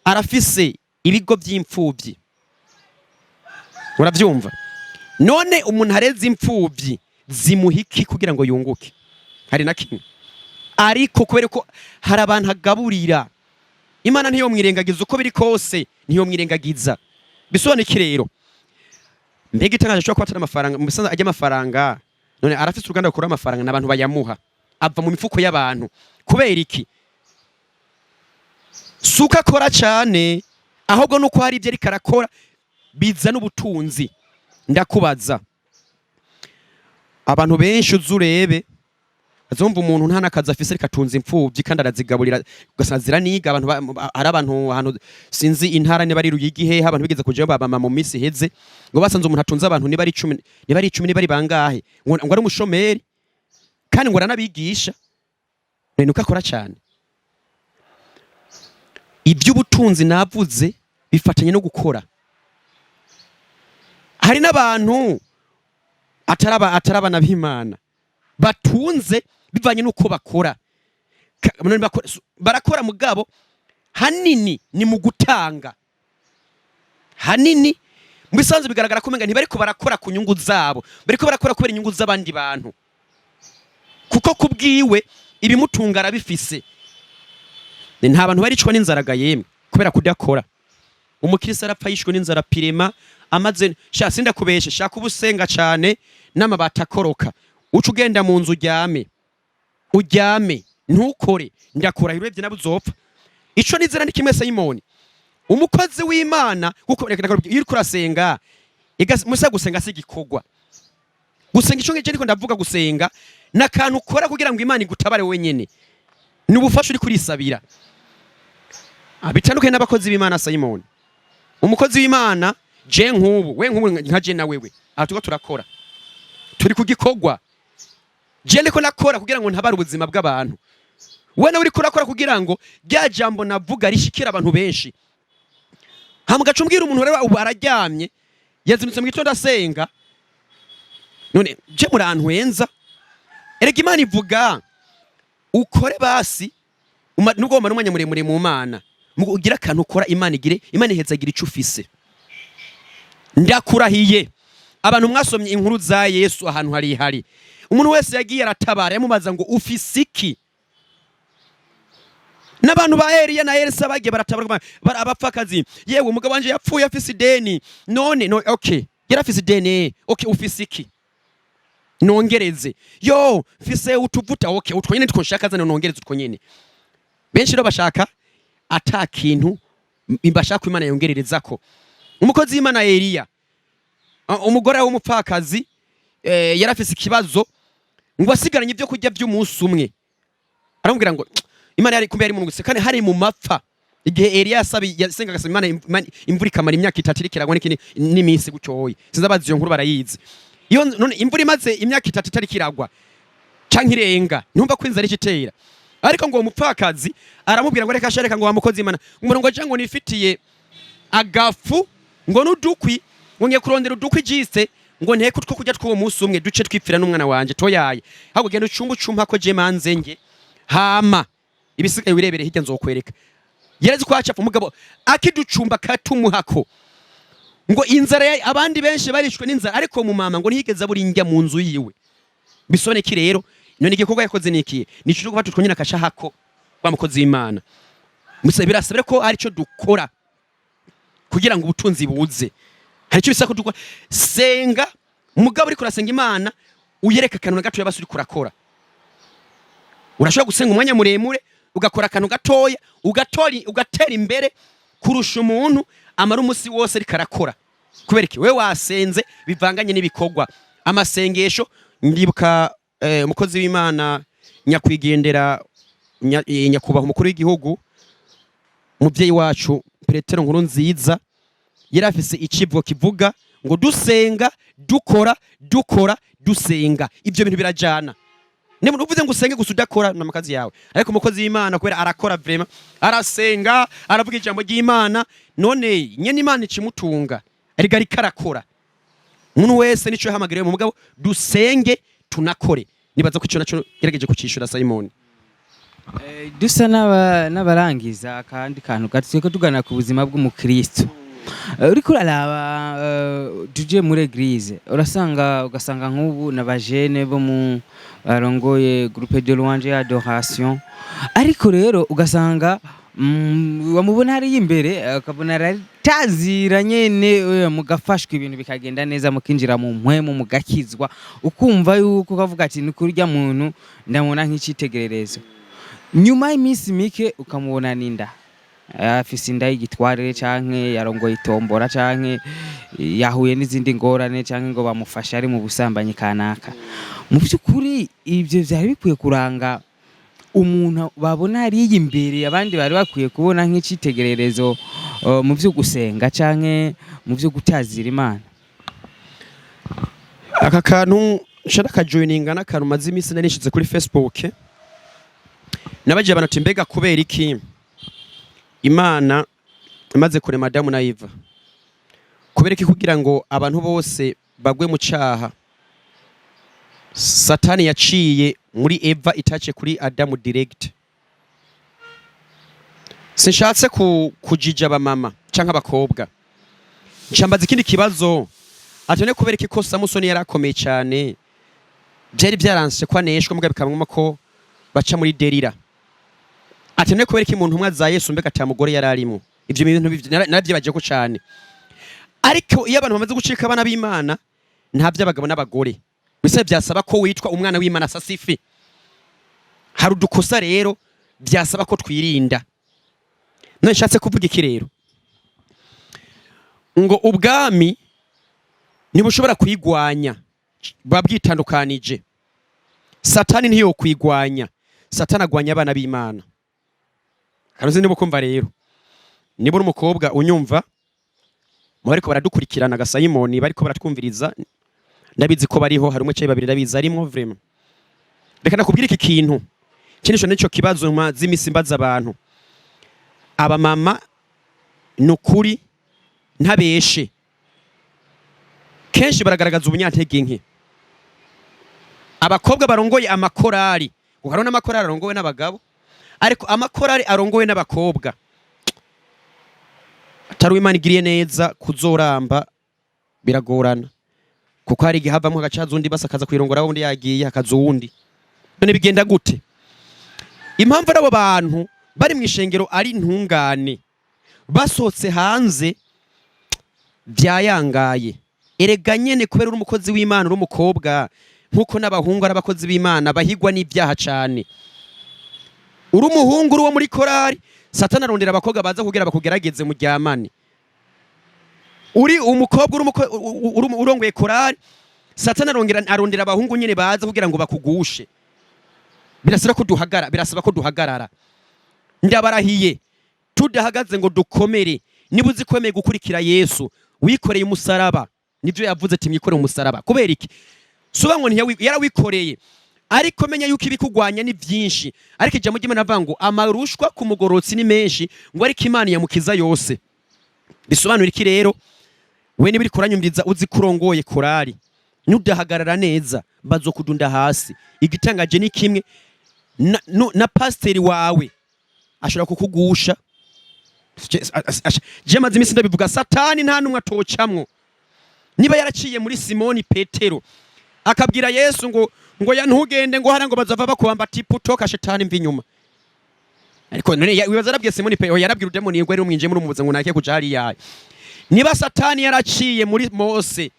Speaker 1: arafise ibigo by'imfubyi. Uravyumva? None umuntu areze imfubyi zimuha iki kugira ngo yunguke? Hari na kimwe. Ariko kubera ko hari abantu agaburira, Imana ntiyomwirengagiza. Uko biri kose ntiyomwirengagiza. Bisobanuye iki rero? Mbega itangaje ashobora kuba atari amafaranga mu bisanzwe ajya amafaranga. None arafise uruganda rukura amafaranga n'abantu bayamuha, ava mu mifuko y'abantu. Kubera iki? Suko akora cyane, ahubwo nuko hari ibyo ariko arakora bizana ubutunzi. Ndakubaza, abantu benshi uzi urebe azumva umuntu nta n'akazi afise ariko atunze imfubyi kandi arazigaburira, ugasanga ziraniga. Abantu hari abantu ahantu sinzi intara niba ari Ruyigi hehe, abantu bigeze kujayo babama mu minsi iheze ngo basanze umuntu atunze abantu niba ari 10, niba ari 10, niba ari bangahe, ngo ari umushomeri kandi ngo aranabigisha. Ni uko akora cyane. Iby'ubutunzi navuze bifatanye no gukora. Hari n'abantu atarabana b'Imana batunze bivanye n'uko bakora. None barakora mugabo hanini ni mu gutanga. Hanini mu bisanzwe bigaragara ko umenga ntibariko barakora ku nyungu zabo, bariko barakora kubera inyungu z'abandi bantu, kuko kubwiwe ibimutunga arabifise. Nta bantu baricwa n'inzara ga yemwe kubera kudakora. Umukristo arapfa yishwe n'inzara pirema amaze sha sindakubeshe, shaka ubusenga cane n'amabati akoroka, uca ugenda mu nzu uryame, uryame ntukore, ndakurahiye urebye nabo uzopfa. Ico nizera ni kimwe, Simoni, umukozi w'Imana, kuko reka ndakubwira, iyo uriko urasenga musa gusenga si igikorwa. Gusenga ico ngicyo ndiko ndavuga, gusenga n'akantu ukora kugira ngo Imana igutabare wenyene, ni ubufasha uri kurisabira. Bitandukanye n'abakozi b'Imana, Simoni. Umukozi w'Imana je nk'ubu, we nk'ubu nka je na wewe, aha turiko turakora, turi ku gikorwa. Je ndiko nakora kugira ngo ntabare ubuzima bw'abantu, we nawe uriko urakora kugira ngo rya jambo navuga rishikire abantu benshi. Hama ugaca umbwira umuntu rero ubu araryamye, yazindutse mu gitondo asenga. None je murantwenza? Erega Imana ivuga ukore basi nubwo wamara umwanya muremure mu Mana, ugire akantu ukora, Imana igire, Imana ihezagira ico ufise. Ndakurahiye, abantu mwasomye inkuru za Yesu ahantu hari umuntu wese yagiye aratabara yamubaza ngo ufise iki? N'abantu ba Eliya na Elisa bagiye baratabara abapfakazi: yewe umugabo wanje yapfuye afise ideni, none no okay, yari afise ideni, okay, ufise iki nongereze? Yo mfise utuvuta. Okay, utwo nyene nitwo nshaka, zane nongereze utwo nyene. Benshi rero bashaka ata kintu. Imbashaka Imana yongererezako. Umukozi w'Imana Eliya, umugore w'umupfakazi, yarafise ikibazo ngo asigaranye ibyo kurya by'umunsi umwe. Aramubwira ngo Imana yari kumbe yari mu nguse kandi hari mu mapfa, igihe Eliya yasabi yasengaga asaba Imana, imvura ikamara imyaka 3 iriko iragwa n'ikindi n'iminsi gutyoye. Sinzi abazi iyo nkuru barayizi. Iyo none imvura imaze imyaka 3 itariko iragwa canke irenga, ntumva ko inzara itera? Ariko ngo uwo mupfakazi aramubwira ngo reka shareka, ngo wa mukozi Imana, ngo ngo ngo nifitiye agafu ngo n'udukwi, ngo ngiye kurondera udukwi jise ngo nteke utwo kurya tw'uwo munsi umwe, duce twipfira n'umwana wanje. Toyaye, ahubwo genda ucumbe ucumpa ko je manze nge, hama ibisigaye wirebere hirya, nzokwereka. Yarezi ko acapfa umugabo akiducumba katumuhako ngo inzara abandi benshi barishwe n'inzara, ariko mu mama ngo ntiyigeze abura indya mu nzu yiwe. Bisone ki rero? None igikorwa yakoze nikiye? Nico cyo gufata utwo nyine akashahako wa mukozi w'Imana. Musa birasabire ko hari ico dukora kugira ngo ubutunzi buze. Hari icyo bisaba ko dukora. Senga, mugabo uriko urasenga Imana uyereka akantu na gatoya basi uriko urakora. Urashobora gusenga umwanya muremure, ugakora akantu gatoya, ugatori ugatera imbere kurusha umuntu amara umusi wose ariko arakora. Kubera iki? Wewe wasenze bivanganye n'ibikorwa, amasengesho. Ndibuka umukozi w'Imana nyakwigendera, nyakubahwa umukuru w'igihugu, umuvyeyi wacu Petero Nkuru Nziza, yari afise icivugo kivuga ngo dusenga dukora, dukora dusenga. Ibyo bintu birajana. Niba uvuze ngo usenge gusa udakora, ni amakazi yawe. Ariko umukozi w'Imana, kubera arakora vraiment, arasenga, aravuga ijambo ry'Imana, none nyene Imana ikimutunga ariko ariko arakora. Umuntu wese nico yahamagariwe mu mugabo, dusenge tunakore. Nibaza ko ico naco gerageje kucishura, Simon.
Speaker 2: Dusa n'abarangiza, akandi kantu gato ko tugana ku buzima bw'umukristo. Uriko uraraba, tuje muri église, urasanga ugasanga nk'ubu n'abajene bo mu barongoye groupe de louange et adoration, ariko rero ugasanga wamubona hariya imbere, ukabona aratazira nyene, mugafashwa, ibintu bikagenda neza, mukinjira mu mpwemu, mugakizwa, ukumva yuko ukavuga ati ni kurya muntu ndamubona nk'icitegererezo. Nyuma y'iminsi mike ukamubona n'inda, afise inda y'igitwarire, canke yarongoye itombora, canke yahuye n'izindi ngorane, canke ngo bamufashe ari mu busambanyi kanaka. Mu by'ukuri ibyo vyari bikwiye kuranga umuntu babona hariya imbere, abandi bari bakwiye kubona nk'icitegererezo mu vyo gusenga canke mu vyo gutazira Imana?
Speaker 1: Aka kantu nshaka kajoininga n'akantu maze iminsi narishize kuri Facebook. Nabagiye abantu ati mbega kubera iki Imana imaze kurema Adamu na Eva, kubera iki kugira ngo abantu bose bagwe mu caha, Satani yaciye muri Eva, itace kuri Adamu direct? Sinshatse kujija abamama canke abakobwa. Ncambaza ikindi kibazo ati none kubera iki ko Samusoni yari akomeye cyane, byari byaranse ko aneshwa, mugabo bikaba ko baca muri Delila? Ati none kubera iki mu ntumwa za Yesu mbega ata mugore yari arimo? Ivyo bintu naravyibagiye ko cane. Ariko iyo abantu bamaze gucika abana b'Imana, nta by'abagabo n'abagore bisa. Byasaba ko witwa umwana w'Imana sasifi. Hari udukosa rero byasaba ko twirinda. None nshatse kuvuga iki rero? Ngo ubwami ntibushobora kwigwanya, buba bwitandukanije. Satani ntiyokwigwanya. Satani agwanya abana b'Imana. Karuzi niba ukumva rero, niba uri umukobwa unyumva mu bariko baradukurikirana, gasayimoni, bariko baratwumviriza, ndabizi ko bariho, hari umwe canke babiri ndabizi arimwo. Vraiment, reka nakubwira iki kintu. Iki nico kibazo maze imisi mbaza abantu, abamama. Ni ukuri ntabeshe, kenshi baragaragaza ubunyantege nke. Abakobwa barongoye amakorari, kuko hariho n'amakorari arongowe n'abagabo, ariko amakorari arongowe n'abakobwa, atari Imana igiriye neza, kuzoramba biragorana, kuko hari igihe havamwo hagaca undi, basi akaza kwirongora, wundi yagiye hakaza uwundi. None bigenda gute? Impamvu ari abo bantu bari mu ishengero ari intungane, basohotse hanze byayangaye. Erega nyene kubera uri umukozi w'Imana, uri umukobwa, nk'uko n'abahungu ari abakozi b'Imana bahigwa n'ibyaha cane, uri umuhungu, uri uwo muri korari. Satani arondera abakobwa baza kugira bakugerageze muryamane. Uri umukobwa, uri urongoye korari, Satani arondera abahungu nyene baza kugira ngo bakugushe. Birasaba ko duhagara, birasaba ko duhagarara. Ndabarahiye, tudahagaze ngo dukomere. Niba uzi kwemeye gukurikira Yesu wikoreye umusaraba, nivyo yavuze ati: "Mwikoreye umusaraba." Kubera iki? Suba ngo yarawikoreye, ariko menya yuko ibikugwanya ni byinshi. Ariko ijambo ry'Imana avuga ngo amarushwa ku mugorotsi ni menshi, ngo ariko Imana yamukiza yose. Bisobanura iki rero? We niba uriko uranyumviriza, uzi ko urongoye korari, nudahagarara neza bazokudunda hasi. Igitangaje ni kimwe, na pasiteri wawe ashobora kukugusha. Je maze iminsi ndabivuga, Satani nta numwe atocamwo. Niba yaraciye muri Simoni Petero akabwira Yesu ngo ya ntugende, ngo hara ngo bazava bakubamba, ati: "Putoka shetani, mva inyuma." Ariko none wibaza yarabwiye Simoni Petero, yarabwira udemoni ngo ari umwinjiye muri umubuza ngo nake kuja hariya? Niba Satani yaraciye muri Mose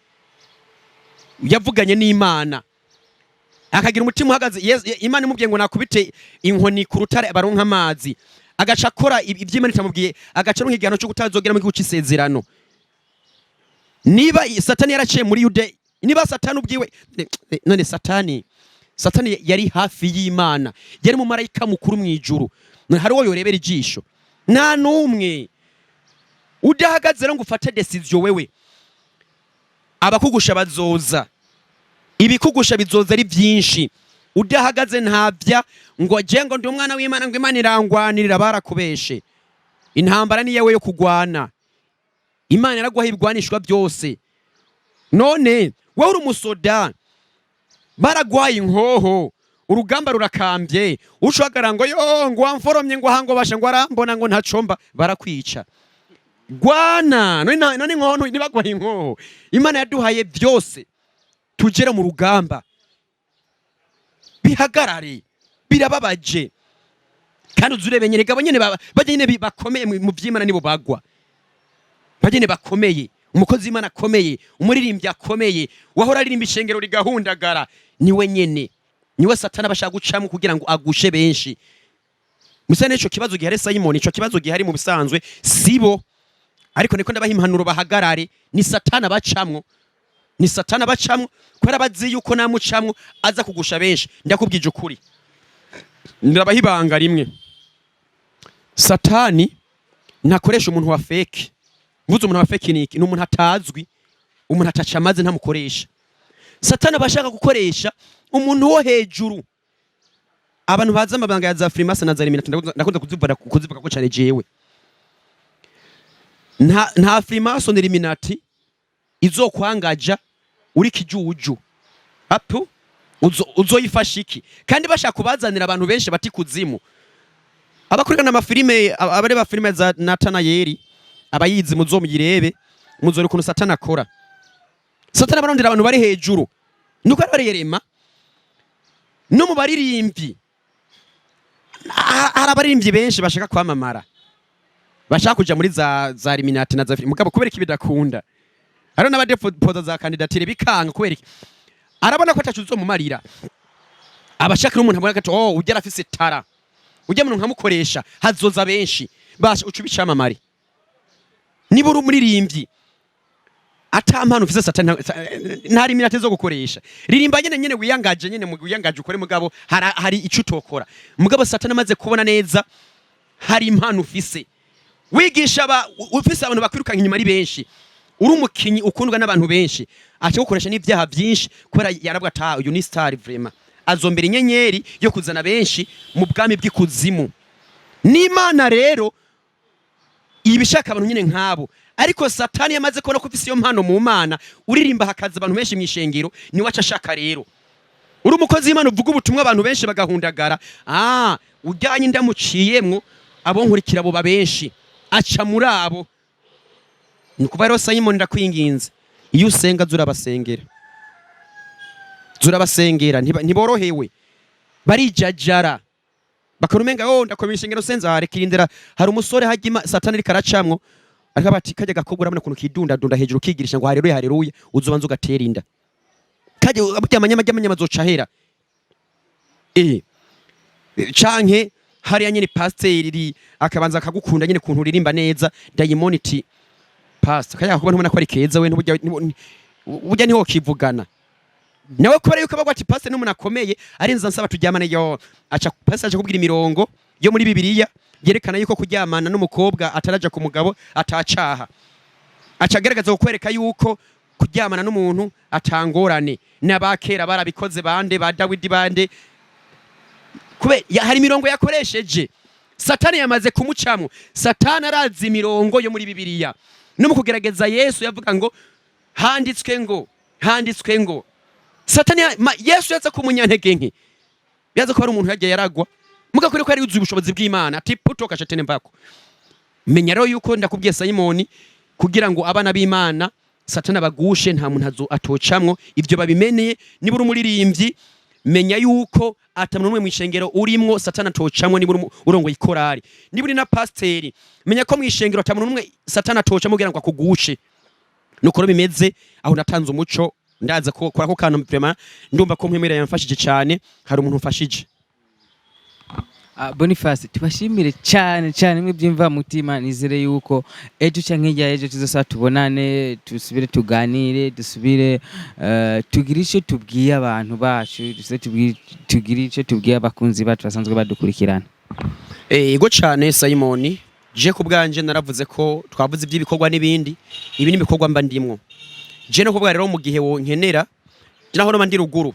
Speaker 1: yavuganye n'Imana akagira umutima uhagaze, Imana imubwiye ngo nakubite inkoni ku rutare baronka amazi, agaca akora ibyo Imana itamubwiye, agaca aronka igihano cyo kutazogera mu gihugu c'isezerano. Niba Satani yaraciye muri Yude, niba Satani ubwiwe, none Satani yari hafi y'Imana, yari mu marayika mukuru mu ijuru, none hari uwo yorebera ijisho? Nta n'umwe. Udahagaze rero ngo ufate décision wewe, abakugusha bazoza, ibikugusha bizoza ari byinshi. Udahagaze, ntabya ngo je ngo ndi umwana w'Imana, ngo Imana irangwanirira, barakubeshe. Intambara ni yewe yo kugwana. Imana yaraguha ibigwanishwa byose. None wowe uri umusoda, baraguhaye inkoho, urugamba rurakambye, ushobora ngo yo ngo wamforomye, ngo aha ngo basha ngo arambona ngo ntacomba, barakwica. Gwana none none inkoho ntibaguhaye inkoho. Imana yaduhaye byose, tugere mu rugamba bihagarare. Birababaje kandi uzi urebe nyene gabo nyene bajya nyene bakomeye mu vy'Imana nibo bagwa. Bajya nyene bakomeye, umukozi w'Imana akomeye, umuririmbyi akomeye wahora aririmba ishengero rigahundagara, niwe nyene, niwe Satani aba ashaka gucamwo kugira ngo agushe benshi. Musa n'ico kibazo gihari, Simon, ico kibazo gihari mu bisanzwe sibo, ariko niko ndabaha impanuro bahagarare. Ni Satani abacamwo, ni Satani abacamwo, kubera bazi yuko namucamwo aza kugusha benshi. Ndakubwije ukuri, ndabaha ibanga rimwe: Satani ntakoresha umuntu wa fake. Mvuze umuntu wa fake ni iki? Ni umuntu atazwi, umuntu ataca amaze, ntamukoresha. Satani aba ashaka gukoresha umuntu wo hejuru. Abantu bazi amabanga ya za Freemason na za Illuminati, ndakunze kuzivuga ko cyane jewe. Nta Freemason, Illuminati izokwangaja uri kijuju apu. Uzoyifasha iki kandi bashaka kubazanira abantu benshi bati kuzimu? Abakurikirana amafilime, abareba filime za Natanayeli, abayizi muzomuyirebe, muzore ukuntu Satani akora. Satani abarondera abantu bari hejuru, nuko ari bariyerema no mu baririmbyi. Hari abaririmbyi benshi bashaka kwamamara, bashaka kuja muri za Illuminati na za filime, mugabo kubera iki bidakunda? Hariho n'abadepoza za candidature bikanga. Kubera iki? Arabona ko ataco uzomumarira. Abashaka n'umuntu abona gato: "Oh, ujya arafise tara, ujya muntu nkamukoresha hazoza benshi." Basha uca ubicamamare. Niba uri umuririmbyi ata mpano ufise, Satani nta Illuminati zo gukoresha. Ririmba nyene nyene wiyangaje nyene, mu wiyangaje ukore, mugabo hari ico utokora. Mugabo Satani amaze kubona neza hari impano ufise, wigisha aba ufise abantu bakwirukanka inyuma ari benshi, uri umukinyi ukundwa n'abantu benshi, aca gukoresha n'ibyaha byinshi, kubera yarabwa ata uyu ni star vraiment, azombera inyenyeri yo kuzana benshi mu bwami bw'ikuzimu. N'Imana rero ibishaka abantu nyine nk'abo. Ariko Satani yamaze kubona ko ufise iyo mpano mu Mana, uririmba hakaza abantu benshi mu ishengero, niwe aca ashaka. Rero uri umukozi w'Imana, uvuga ubutumwa abantu benshi bagahundagara, ah, ujyanye ndamuciyemwo, abo nkurikira abo benshi, aca muri abo. Ni ukuvuga rero, Simon, ndakwinginze, iyo usenga zurabasengera, zurabasengera. Ntiborohewe, barijajara, bakora umenga: "Oh, ndakomeye ishengero senzare kirindira." Hari umusore hajya Satani ariko aracamwo, ariko bati: "Kajya gakobwa, urabona ukuntu kidundadunda hejuru kigirisha ngo haleluya haleluya, uzobanza ugatera inda kajya burya, amanyama ry'amanyama azoca ahera." Canke Hariya nyene pasiteri akabanza akagukunda nyene kuntu uririmba neza, dayimoni iti: "Pastor, kaya kuba ntubona ko ari keza, we ntubujya burya niho kivugana nawe." Kubera yuko bagwa ati pastor n'umuntu akomeye, arinza nsaba turyamane. Yo aca pastor aca kubwira imirongo yo muri Bibiliya yerekana yuko kuryamana n'umukobwa ataraja ku mugabo atacaha. Aca agaragaza kukwereka yuko kuryamana n'umuntu atangorane, n'abakera barabikoze, bande ba Dawidi, bande hari imirongo yakoresheje. Satani yamaze kumucamo. Satani arazi imirongo yo muri Bibiliya. No mu kugerageza Yesu yavuga ngo handitswe ngo, handitswe ngo. Satani Yesu yaza ku munyantege nke, yaza ko ari umuntu yagiye yaragwa mugakore ko yari yuzuye ubushobozi bw'Imana, ati: "Putoka shetani mbako." Menya rero yuko ndakubwiye Simoni, kugira ngo abana b'Imana Satani abagushe, nta muntu atocamwo. Ibyo babimeneye. Niba uri umuririmbyi, menya yuko ata muntu n'umwe mw'ishengero urimwo Satani atocamwo. Niba uri urongoye ikorari, niba uri na pasiteri, menya ko mw'ishengero ata muntu n'umwe Satani atocamwo kugira ngo akugushe. Nuko rero bimeze. Aho natanze umuco, ndaza ko kora ko kantu. Vraiment ndumva ko mpwemera yamfashije cyane, hari umuntu umfashije.
Speaker 2: Boniface, tubashimire cyane cyane mwe byimva mutima. Nizere yuko ejo canke hirya ejo tuzosaba tubonane, dusubire tuganire, dusubire tugire ico tubwiye abantu bacu, dusubire tugire ico tubwiye abakunzi bacu basanzwe badukurikirana.
Speaker 1: Ego cyane Simon, je ku bwanje naravuze ko twavuze iby'ibikorwa n'ibindi. Ibi ni ibikorwa mba ndimwo je. No kuvuga rero, mu gihe wonkenera, je naho noba ndi ruguru,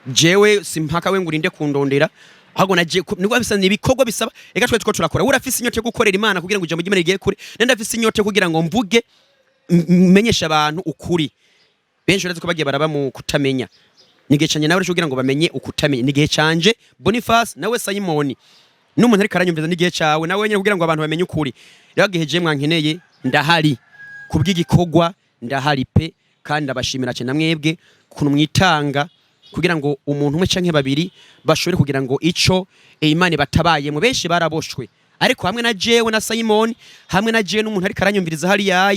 Speaker 1: jewe simpaka we ngo urinde kundondera, ahubwo naje nibwo bisa ni ibikorwa bisaba. Eka twe two turakora. Urafise inyota yo gukorera Imana kugira ngo ijambo ry'Imana rigere kure, nende ndafise inyota yo kugira ngo mvuge, menyeshe abantu ukuri. Benshi urazi ko bagiye baraba mu kutamenya. Ni igihe canje nawe rero kugira ngo bamenye ukutamenya. Ni igihe canje Boniface, nawe Simon, n'umuntu ariko aranyumviza, n'igihe cawe nawe nyene kugira ngo abantu bamenye ukuri. Rero gihe je mwankeneye, ndahari kubw'igikorwa, ndahari pe. Kandi ndabashimira cyane namwebwe ukuntu mwitanga kugira ngo umuntu umwe canke babiri bashobore kugira ngo ico Imana batabayemo. Benshi baraboshwe, ariko hamwe na jewe na Simon, hamwe na jewe n'umuntu ariko aranyumviriza hariya,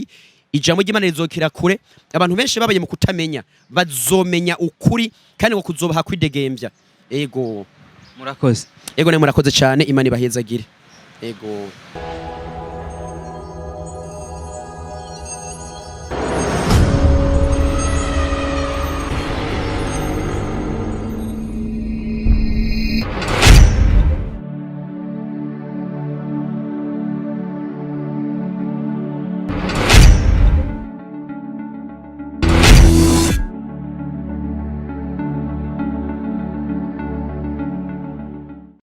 Speaker 1: ijambo ry'Imana rizokira kure. Abantu benshi babaye mu kutamenya bazomenya ukuri, kandi ngo kuzobaha kwidegembya. Ego.
Speaker 2: Murakoze.
Speaker 1: Ego, ne murakoze cyane. Imana ibahezagire. Ego.